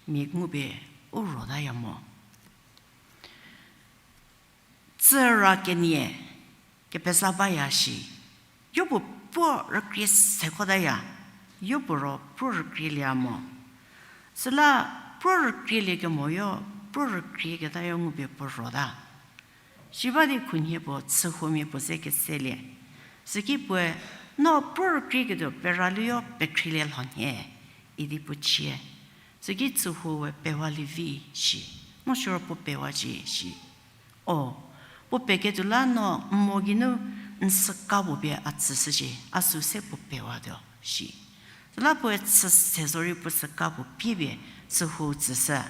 mia ngupie u rotaya mo. Tsüra kenie kepeza baya shi, yopuo puo rükrie sekhotaya, yopuo ro puo rükrielieya mo. Süla puo rükrieliekemo yo, puo rükrieketayo ngupie puo rota. Siba di khunhie puo chühuomia puo ze keselie. Süki puoe, no puo rükrieketuo peraluyo pekhrilie lho nhie, idi puo chie. Süki chühuo we pewalie vi shi, no siro puo pewacie shi. O, puo peketuo la no n mo geinu n süka puo pie a tsüshücie, a sü se puo pewatuo shi. Süla puoe chü se zorei puo süka puo pie pie chühuo tsüshü.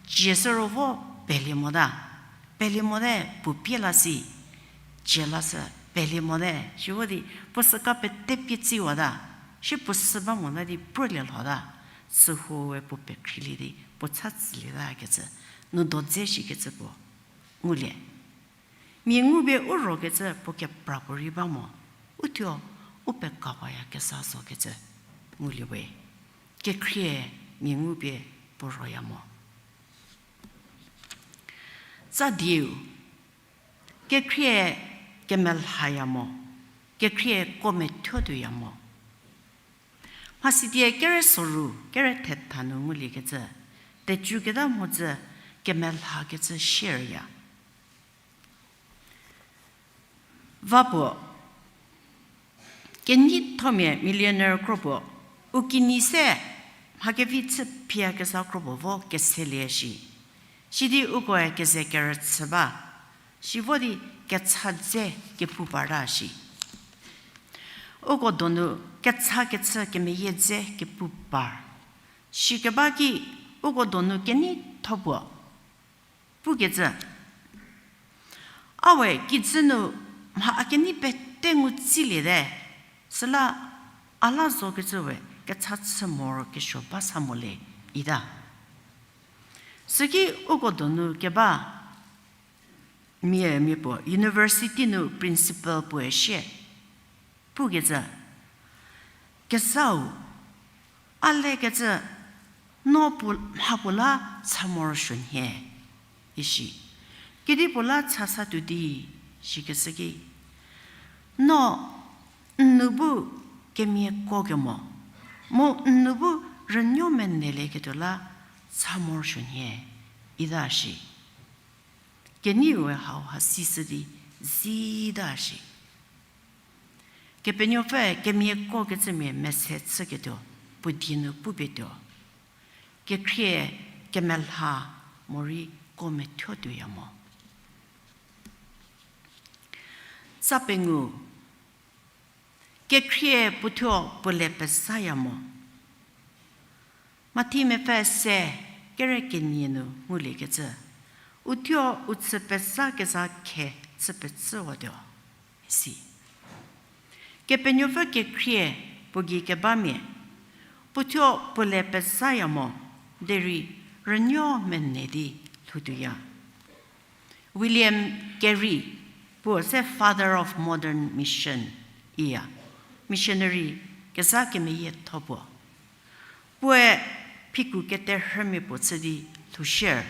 Cie sü ro vo pelie mota, pelie mote puo pie la si, cie la sü pelie mote, shi vo di puo süka pete pie tsiwata, shi puo sü ba mota di puolie lhota, chühuo we puo pekhrilie di puo cha tsülieta kecü, nu do dze shikecü puo ngulie. Mia ngupie u rokecü puo kepra puorei ba mo, uthuo u pekawaya kesa zokecü ngulie we. Kekhrie mia ngupie puo roya mo. Tsa dieu, kekhrie kemelhaya mo, kekhrie kuo methuo tuoya mo. Mhasidie kere soru, kere thetha nu nguliekecü, tecüketa mhodzü kemelhakecü shierya. Va puo, keneithomia millionaire kro puo, u kinyi se mha kevi chü phiya kesa kro puo vo keselie shi. Sidi ukoe keze kerüchü ba, si vo di kecha dze kepu parta shi. Uko donu kecha kechü kemeyie dze kepu par. Shikeba ki uko donu keneitho puo pukecü, a we kijü nu mha a kenei pete ngu tsiliete, süla a la zokecü we kecha chü morokesuo ba sa mo le, ita. Süki uko donu keba mia mia puo university nu principal puoe sie pukecü, kezhau, a lekecü, no puo, mha puo la cha morosuo nhie, ishi. Kedipuo la cha sa tuo di, shikeshü ki, no n nu bu kemiako kemo, mu n nu bu rünuo menelieketuo la cha morosuo nhie, ita shi. Keneiu-e hau ha sishü di zita shi. Kepenuopfü kemiako kecümia mese chüketuo, puo die nu pupietuo. Kekhrie kemelha morei ko methuo tuoya mo. Tsa pengou, kekhrie puothuo puo le pezaya mo. Mathi mepfü se kere kenie nu nguliekecü, uthuo u chü peza kezha khe chü pecüwatuo, isi. Kepenuopfü kekhrie puo gei kebamia, puothuo puo le pezaya mo, derei rünuo mene di lhoutuoya. William Carey, puo se Father of Modern Mission iya, missionary kezha kemeyietho puo. Puoe phiku keterhümia puo chü di lhoushie,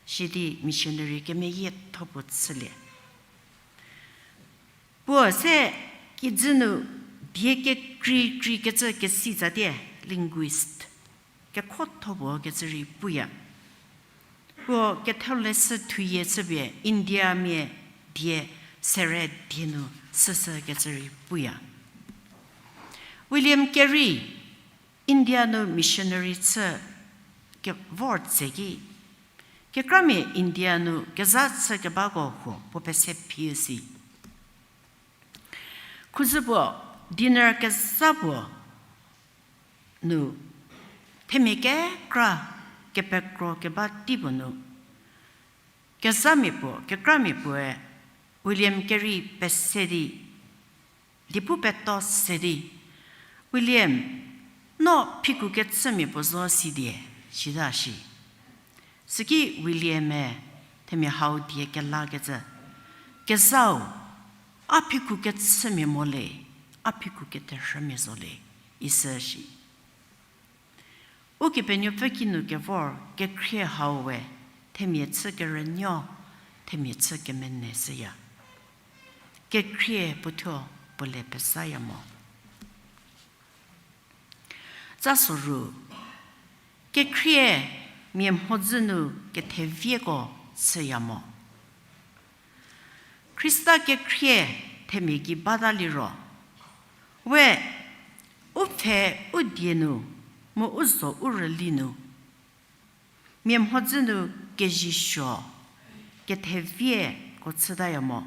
sidi missionary kemeyietho puo chülie. Puo se kijü nu die kekreikrei kecü kesi tsatie, linguist, kekhotho puo kecü rei puya. Puo ketholeshü thuyie chüpie Indiamia die sere die nu süsü kecü rei puya. William Carey India nu missionary chü kevor tseki, kekramia India nu kezha chü kebako huo puo pese phi si. Khuzü puo dinner kezha puo nu themia kekra kepekro keba tei puo nu, kezhamia puo, kekramia puoe William Carey pese di, di pu peto se di, William, no phiku kechümia puo zo sidie, sita shi. Süki William-e themia hau die kelakecü, kezhau, a phiku kechümia mo le, a phiku keterhümia zo le, isü shi. Ukepenuopfü kinu kevor kekhrie hau we themia chü kerünuo, themia chü kemene shüya. Kekhrie puothuo puo le pezaya mo. Tsa soru, kekhrie mia mhodzü nu kethevieko chüya mo. Khrista kekhrie themia gei bata liro, we u pfhe u die nu, mu u zo u rüli nu, mia mhodzü nu kezhisuo, kethevieko chütaya mo.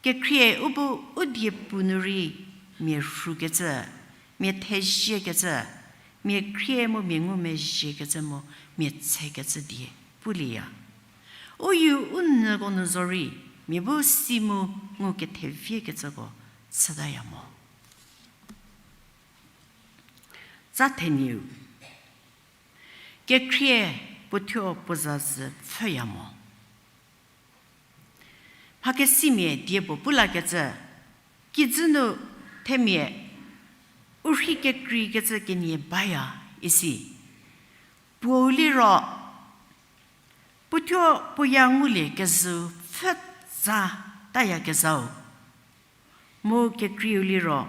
Kekhrie u bu u die pu nu rei mia rhukecü, mia theziekecü, mia khrie mu mia ngumezhiekecü mu mia tsekecü die pulieya. U yu u nyüko nu zorei, mia bu si mu ngu ketheviekecüko chütaya mo. Tsa theniu, kekhrie puothuo puo zazü pfhüya mo. Mhakesimia die puo pulakecü, kijü nu themia u rhi kekreikecü kenie baya isi. Puou liro, puothuo puoya ngulie kezhüu pfhü tsa tayakezhau. Mu kekreiu liro,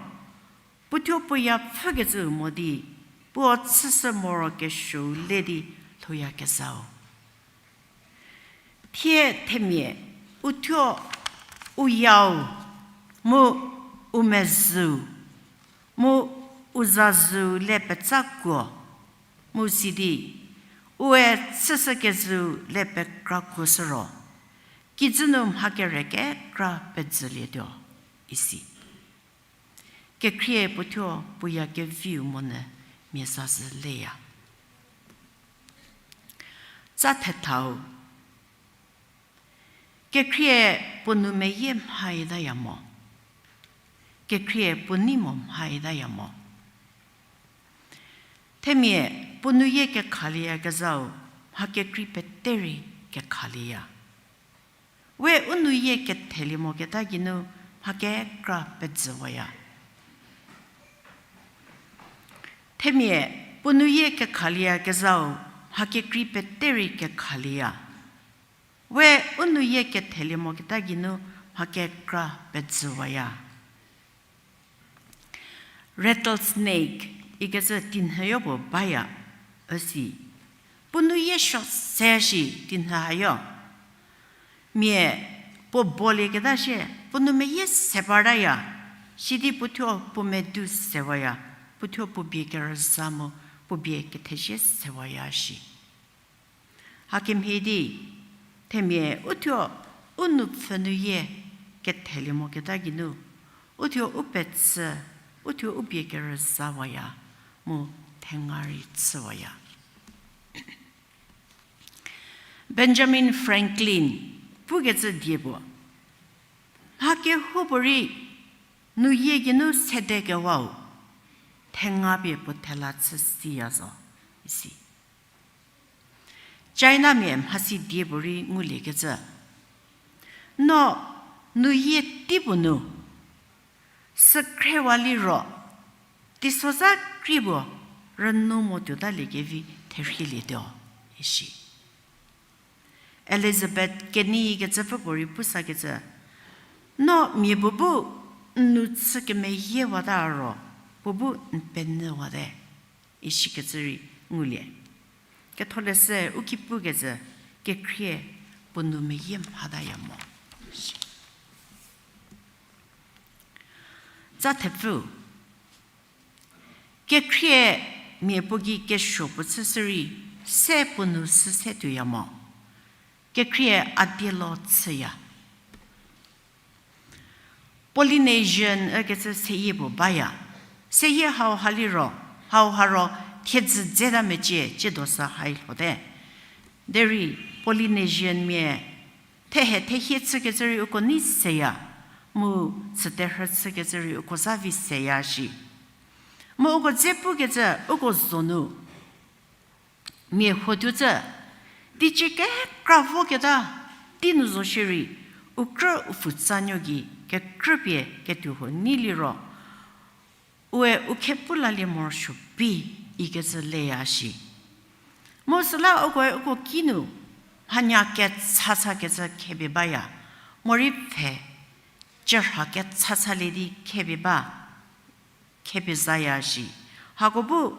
puothuo puoya pfhükecüu mo di, puo chüshü morokesuou le di lhouyakezhau. Thie themia, uthuo u yau, mu u mezhüu, mu u zazüu le petsakuo, mu sidi, ue chüshükezhüu le pekrakuoshü ro, kijü nu mha kere kekra pejülietuo, isi. Kekhrie puothuo puoya keviu monyü mia zazü leya. Tsa thethau, kekhrie puo nou meyie mhaitaya mo. Kekhrie puo nei mo mhaitaya mo. Themia puo nouyie kekhalieyakezhau, mha kekrei pete rei kekhalieya. We u nouyie kethelie moketa geinu mha kekra pejüwaya. Themia puo nouyie kekhalieyakezhau, mha kekrei pete rei kekhalieya. We u nouyie kethelie moketa geinu mha kekra pejüwaya. Rattlesnake ikecü tinhüyo puo baya, üsi. Puo nouyie suo se shi tinhü hayo. Mia puo bolieketa shie, puo nou meyie se partaya. Sidi puothuo puo medu sewaya, puothuo puo bie kerüza mu, puo bie kethezie sewaya shi. Hakemhie di, themia uthuo u nupfhü nu yie kethelie moketa geinu, uthuo u petsü, uthuo u bie kerüzawaya, mu thenga rei chüwaya. Benjamin Franklin pukecü die puo, mha kehoupuorei nu yie geinu sedekewau, thenga pie puo thela chü siya zo, isi. Chinamia mhasi die puorei nguliekecü, no nu yie tei puo nu, sükhrewa liro, teisozha krie puo rünu mo tuotaliekevi therhielietuo, isi. Elizabeth Keni kecüpfü puorei pusakecü, no mia puo bu n nu chü kemeyiewata ro, puo bu n penyüwate, isikecü rei ngulie. Ketholeshü u ki pukecü, kekhrie puo nu meyie mhataya mo. Tsa thepfü, kekhrie mia puo gei kesuo puo chüshü rei, se puo nu sü se tuoya mo. Kekhrie a dielo chüya. Polynesian ükecü seyie puo baya. Seyie hauha liro, hauha ro thiedzü dzeta mecie, tsiedo sü hai lhote. Derei Polynesian mia thehe thehie chükecü rei uko nei seya, mu chüterhü chükecü rei uko za vi seya shi. Mu uko dze pukecü uko zo nu, mia huo tuocü, teicie kekra voketa, tei nu zo shierei, u krü u pfutsanuo gei kekrüpie ketuohuo nei liro, ue u khepu lalie morosuo bi ikecü leya shi. Mu süla ukoe uko kinu mhanya ketsatsa kecü khepie baya, morei pfhe, cürha ketsatsalie di khepie ba, khepie zaya shi. Hako bu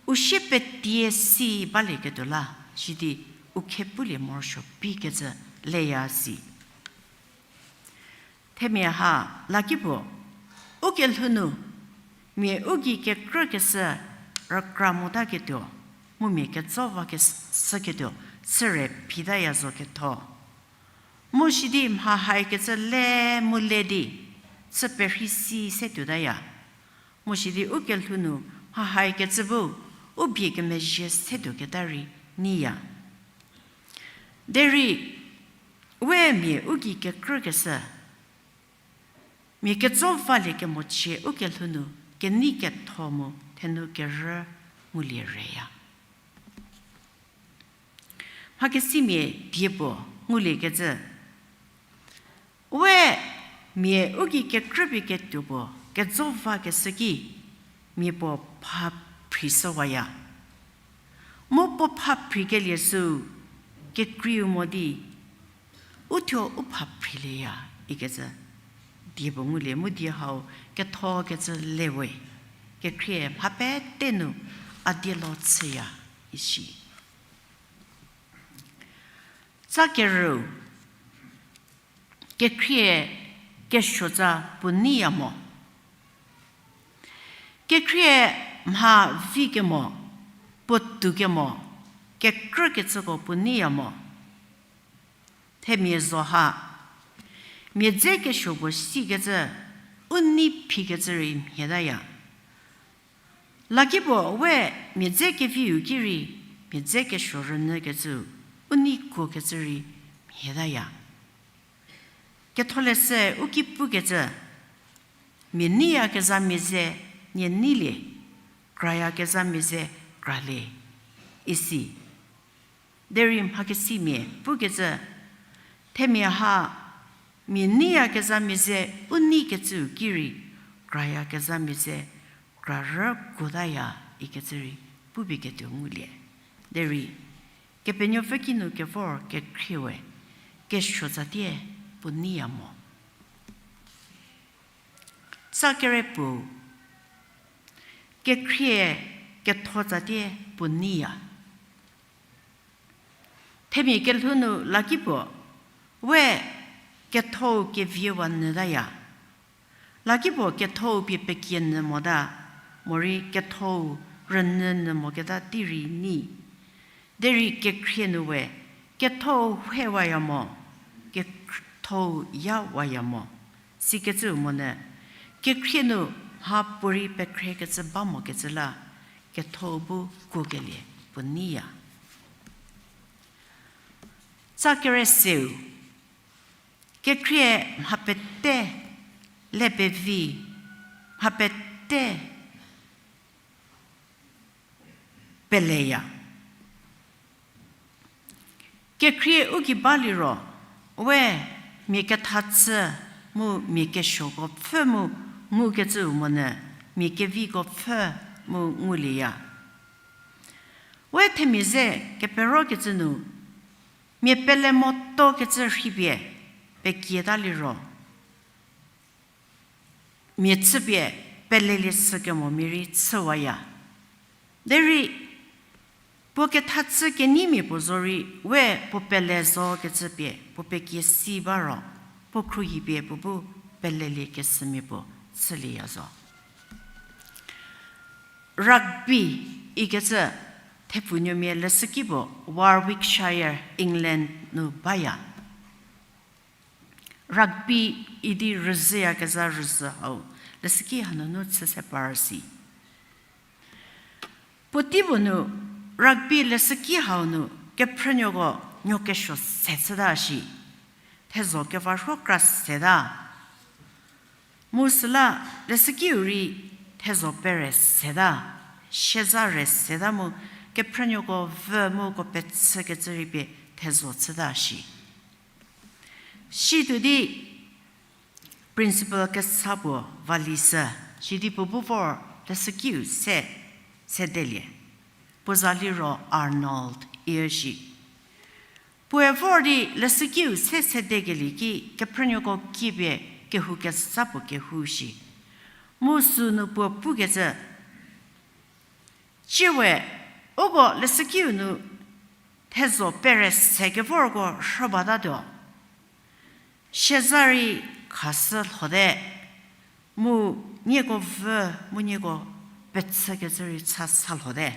u sie petie si balieketuo la, sidi u khepulie morosuo bikecü leya si. Themia ha, lakipuo, u kelhou nu, mia u gei kekrükeshü rükra motaketuo, mu mia ketso vakeshüketuo, süre phitaya zo ketho. Mu sidi mha haikecü le mu le di, chü perhei si se tuotaya. Mu sidi u kelhou nu mha haikecü bu, u bie kemezhie se tuoketa rei neiya. Derei, we mia u gei kekrükeshü, mia ketso valie kemochie u kelhou nu kenei ketho mu thenu kerü ngulie reya. Mhakesimia die puo nguliekecü, we mia u gei kekrüpie ketuo puo ketso vakeshü ki, mia puo pha phrishüwaya. Mu puo pha phrikelie süu kekreiu mo di, uthuo u pha phrilieya ikecü die puo ngulie mu die hau kethokecü le we, kekhrie mha pete nu a dielo chüya isi. Tsa kerüu, kekhrie kesuotsa puo neiya mo. Kekhrie mha vi kemo, puotou kemo, kekrükecüko puo neiya mo. Themia zo ha, mia dze kesuo puo sikecü, u nei phikecü rei mhietaya. Lakipuo we mia dze keviu ki rei, mia dze kesuo rünyükecüu, u nei kuokecü rei mhietaya. Ketholeshü u ki pukecü, mia neiyakezhamia ze nie neilie, krayakezhamia ze kralie, isi. Derei mhakesimia pukecü, themia ha, mia neiyakezhamia ze u neikecüu ki rei, krayakezhamia ze kra rükuotaya ikecü rei pupie ketuo ngulie. Derei, Kepenuopfü kinu kevor kekhrie we, kesuotsatie puo neiya mo. Tsa kere puo, kekhrie ketho tsatie puo neiya. Themia kelhou nu lakipuo, we kethou keviewa nyütaya. Lakipuo kethou pie pekie nyü mota, morei kethou rünyü nyü moketa tei rei nyi. Derei kekhrie nu we, kethou hewaya mo, kethou yawaya mo. Sikecüu monyü, kekhrie nu mhapuorei pekhrekecü ba mokecü la, kethou bu kuokelie puo nyiya. Tsa kere seu, kekhrie mha pete le pevi, mha pete peleya. Kekhrie u gei baliro, we mia ketha chü mu mia kesuoko pfhü mu ngukecüu monyü, mia keviko pfhü mu ngulieya. We themia ze keperokecü nu, mia pele motokecü rhipie pekieta liro, mia chüpie pelelie sükemo mia rei chüwaya. Derei puo ketha chü kenyimia puo zorei we puo pele zokecü pie puo pekie si ba ro, puo khruohipie puo bu pelelie kesümia puo chülieya zo. Rugby ikecü thepfunuomia leshüki puo Warwickshire, England nu baya. Rugby idi rüzhüyakezha rüzhü hau leshüki hanunu chü se par si. Puotei puo nu rugby leshüki hau nu kephrünuoko nuo kesuo se chüta shi. Thezho kevarhuo kra seta. Mu süla leshükiu rei thezho pere seta, sieza re seta mu kephrünuoko vü mu uko pechükecü rei pie thezho chüta shi. Situo di principal kesa puo va lishü, sidi puo bu vor leshükiu se sedelie. Puo za liro Arnold iü shi. Puoe vor di leshükiu se sedekelie ki kephrünuoko kiepie kehou kesa puo kehou shi. Mu sünu puo pukecü, tsie we, uko leshükiu nu thezho pere se kevorko rhü batatuo. Sieza rei khashü lhote, mu nieko vü, mu nieko pechükecü rei cha sa lhote.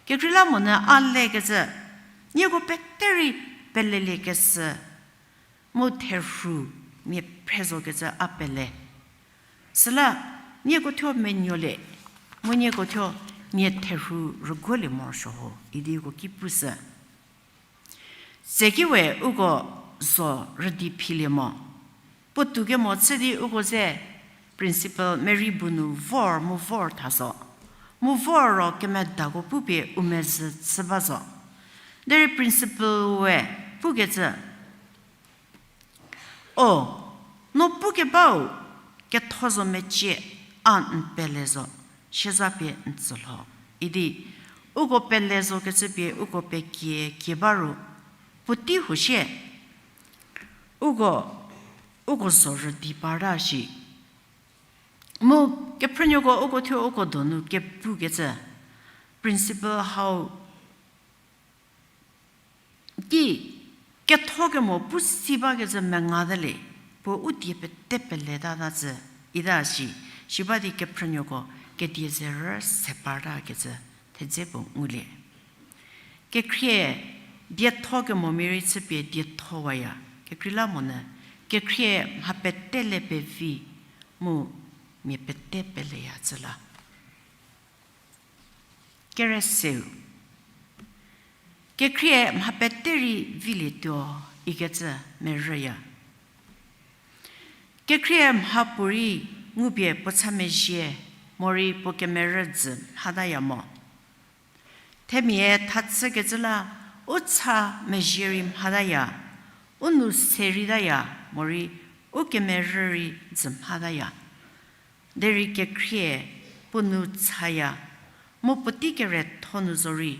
Kekreilamonyü a lekecü, nieko pete rei peleliekeshü, mu therhu mia phrezokecü a pele. Süla nieko thuo menuolie, mu nieko thuo nie therhu rüguolie morosuo ho, idi uko ki pushü. Seki we uko zo rüdi philie mo. Puotou kemo chü di uko ze principal Mary bu nu vor mu vor tha zo. Mu vor ro kemedako pupie u mezhü chü ba zo. Derei principal we pukecü, O, no pukebau ketho zo mecie, a n pele zo, sieza pie n tsü lho. Idi, uko pele zokecü pie uko pekie kie ba ru, puotei huo sie, uko, uko zo rüdi parta shi. Mu kephrünuoko uko thuo uko donu kepukecü, principal hau ki ketho kemo pu si bakecü menga te le, puo u die pete peletata tsü ita shi, shi ba di kephrünuoko kedie ze rü se partakecü thedze puo ngulie. Kekhrie dietho kemomia rei chüpie diethowaya, kekreilamonyü kekhrie mha pete le pevi mu mia pete peleya tsü la. Kere seu. Kekhrie mha pete rei vilietuo ikecü merüya. Kekhrie mhapuorei ngupie puo cha mezhie, morei puo kemerü dzü mhataya mo. Themia tha chükecü la, u cha mezhie rei mhataya, u nu se reitaya, morei u kemerü rei dzü mhataya. Derei kekhrie puo nu chaya, mu puotei keretho nu zorei,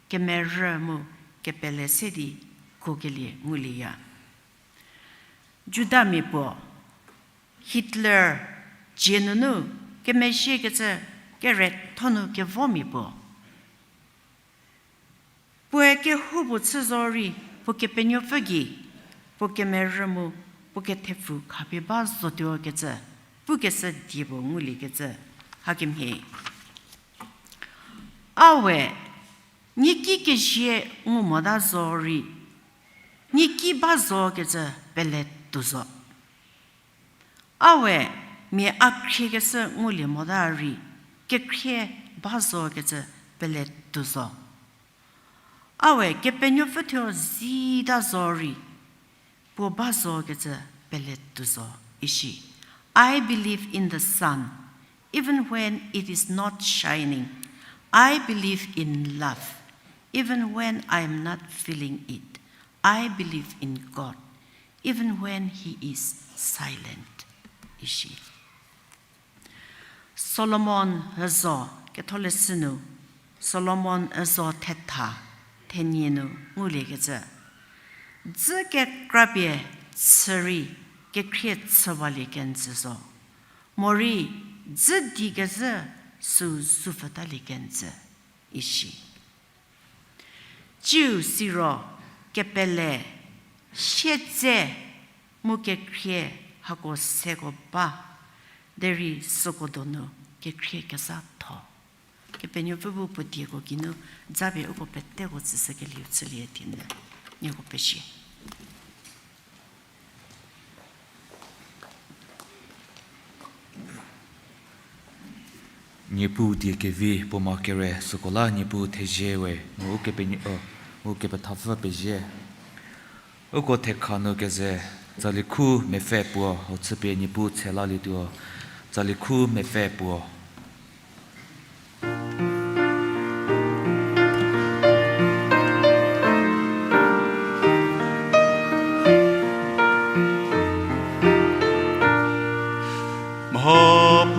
kemerü mu kepele se di kuokelie ngulieya. Judamia puo, Hitler, dzie nunu kemezhiekecü keretho nu kevomia puo. Puoe kehoupuo chü zorei, puo kepenuopfü gei, puo kemerü mu, puo kethepfu khapie ba zotuokecü, pukeshü die puo nguliekecü hakemhie. A we, niaki kezie ngu mota zo rei, niaki ba zokecü pele tuo zo. A we, mia a khriekeshü ngulie mota rei, kekhrie ba zokecü pele tuo zo. A we, Kepenuopfü thuo zita zo rei, puo ba zokecü pele tuo zo, ishi. I believe in the sun, even when it is not shining. I believe in love, even when I am not feeling it. I believe in God, even when he is silent, ishi. Solomon üzo, ketholeshü nu, Solomon üzo thetha, thenie nu nguliekecü. Dzü kekrapie chü rei kekhrie chüwalie kenjü zo. Morei dzü di kezhü süu zupfütalie kenjü, ishi. Ciu siro kepele, siedze mu kekhrie hako seko ba, derei süko donu kekhrie kezhatho. Kepenuopfü bu puo dieko geinu zapie uko peteko tsüshükelieu chülie di nu, nieko pezie. Niepuu die kevi puo ma kere süko la Niepuu thezie we mu u kepenuo, u kepethapfü pezie. Uko thekha nu keze, tsali khu mepfü puo, hau chüpie Niepuu tshe lalietuo, tsali khu mepfü puo.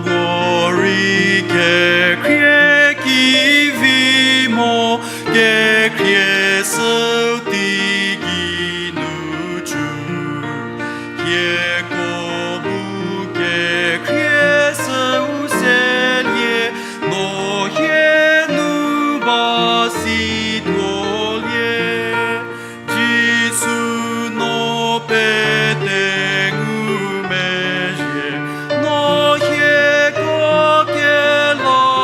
Mhapuorei kekhrie ki vi mo, kekhrie süu teigei nu cu. Hieko bu kekhrie süu selie, no hie nu ba situolie. Jisu no pete ngumezhie, no hieko kelakelieu,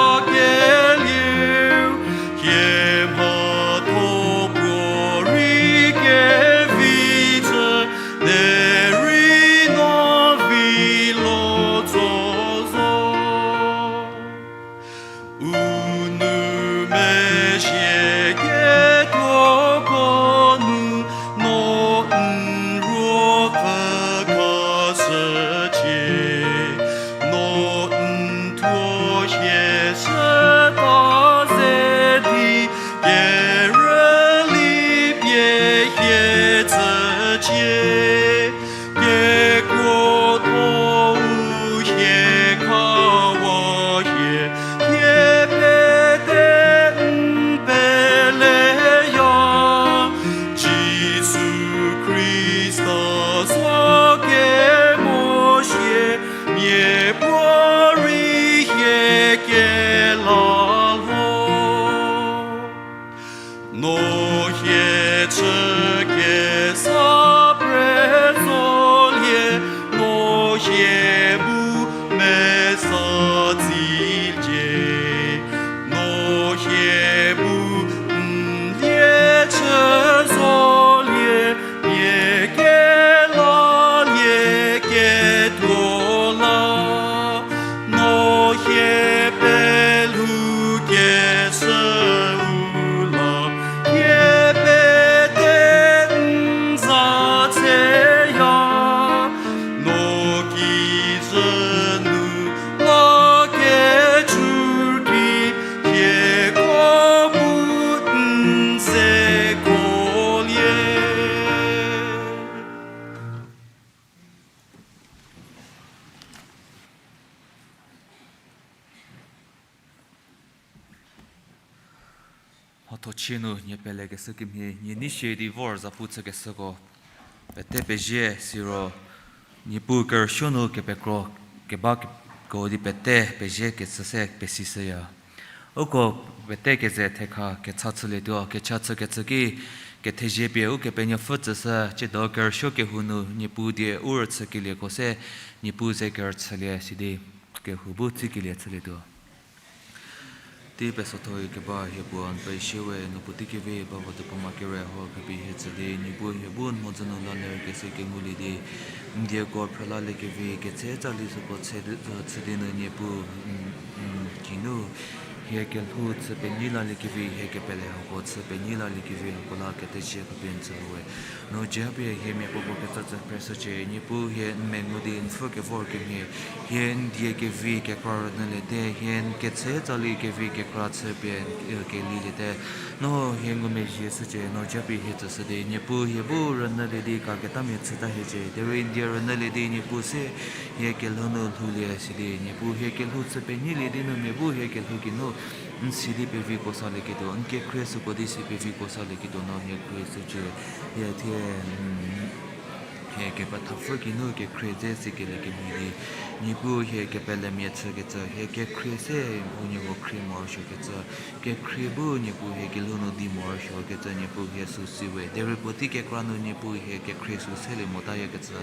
hie mhatho puorei kevi chü, derei no vi lo tso zo. U nou mezhie ketuoko nu, no n ruopfü khashücie, no n thuo hie shüta ze di, kerüli pie hie tsücie. Kekuotho-u hie khawa hie, hie pete n peleya. Jisu Khrista zo kemosie, miapuorei hie kela lho. No hie chü kesa pre zolie, no hie bu mesa tsilie, no hie bu n lie chü zolie, mia kelalie ketuo la. No hie pelhou keshüu la, hie pete n za tseya. No kijü nu la kecü ki, hieko bu n zekolie. Mhathochie nu nie pelekeshü kemhie, nie nei shie di vor zapu chükeshüko pete pezie siro, Niepuu kerüsuo nu kepekro keba keko di pete pezie kecü se pesishüya. Uko pete keze thekha kecha chülietuo, kecha chükecü ki, Kethezie pie Ukepenuopfü tsüshü, tsiedo kerüsuo kehou nu Niepuu die u rüchükelieko se, Niepuu ze kerüchülie sidi, kehou bu tsükelie chülietuo. Tei pesotho-i keba hie puo n pezie we, no puotei kevi ba vo tepuma kere ho khapie hie tsü di, Niepuu hie bu n mhodzü nu la ler kese kengulie di, n dieko phrülaliekevi, ketse tsali süko chü di nu Niepuu, kinu, hie kelhou chü penyi laliekevi, hie kepele hako chü penyi laliekevi hako la kethezie khapie n tsülie we. No japie hie miapuopuo kecü tsü phreshücie, Niepuu hie n mengu di n pfhü kevor kemhie, hie n die kevi kekra rünyüliete, hie n ketse tsali kevi kekra chüpie, keliliete. No hie ngumezhie shücie, no japie hie tsüshü di, Niepuu hie bu rünyülie di kaketamia chüta hiecie, derei n die rünyülie di Niepuu se hie kelhou nu lhoulie sidi, Niepuu hie kelhou chü penyilie di nu mia bu hie kelhou geinu n si di peviko salieketuo, n kekhrie süko di si peviko salieketuo no hie khrie shücie. Hie thie, hie kepethapfü geinu kekhrie dze sikelie kemhie di, Niepuu hie kepelemia chükecü, hie kekhrie se huoniehuo khrie morosuokecü, kekhrie bu Niepuu hie kelhou nu di morosuokecü Niepuu hie sü si we. Derei puotei kekra nu Niepuu hie kekhrie sü selie motayakecü,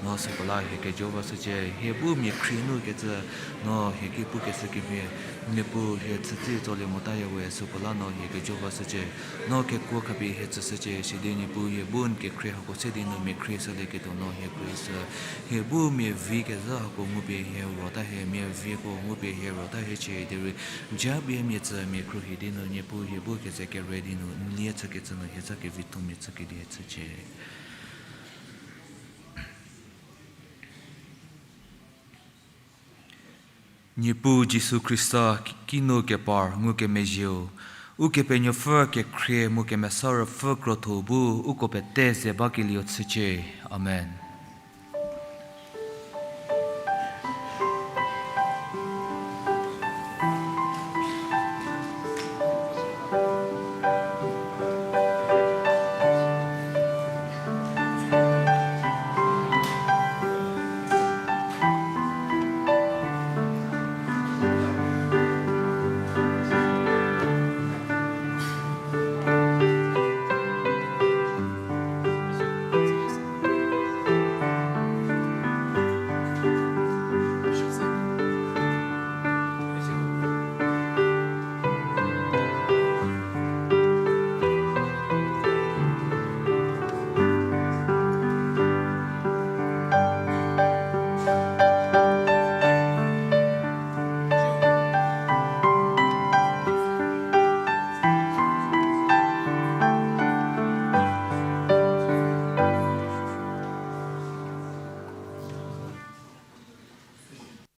no süko la hie kejo vashücie, hie bu mia khrie nu kecü, no hie ki pukeshü kemhie, Niepuu hie chütsi tsolie motaya we, süko la no hie kejo vashücie. No kekuo khapie hie tsüshücie, sidi Niepuu hie bu n kekhrie hako se di nu mia khrie sülieketuo no hie khrie shü. Hie bu mia vi kezhü hako ngupie hie rota hie, mia vieko ngupie hie rota hiecie, derei japie mia tsü mia khruohi di nu Niepuu hie bu keze kere di nu n lie chükecü nu hie za kevithomia chükelie chücie. Niepuu Jisu Khrista kinu kepar ngukemezhieu, Ukepenuopfü kekhrie mu Kemesa Ruopfü krotho bu uko pete ze bakelieu chücie. Amen.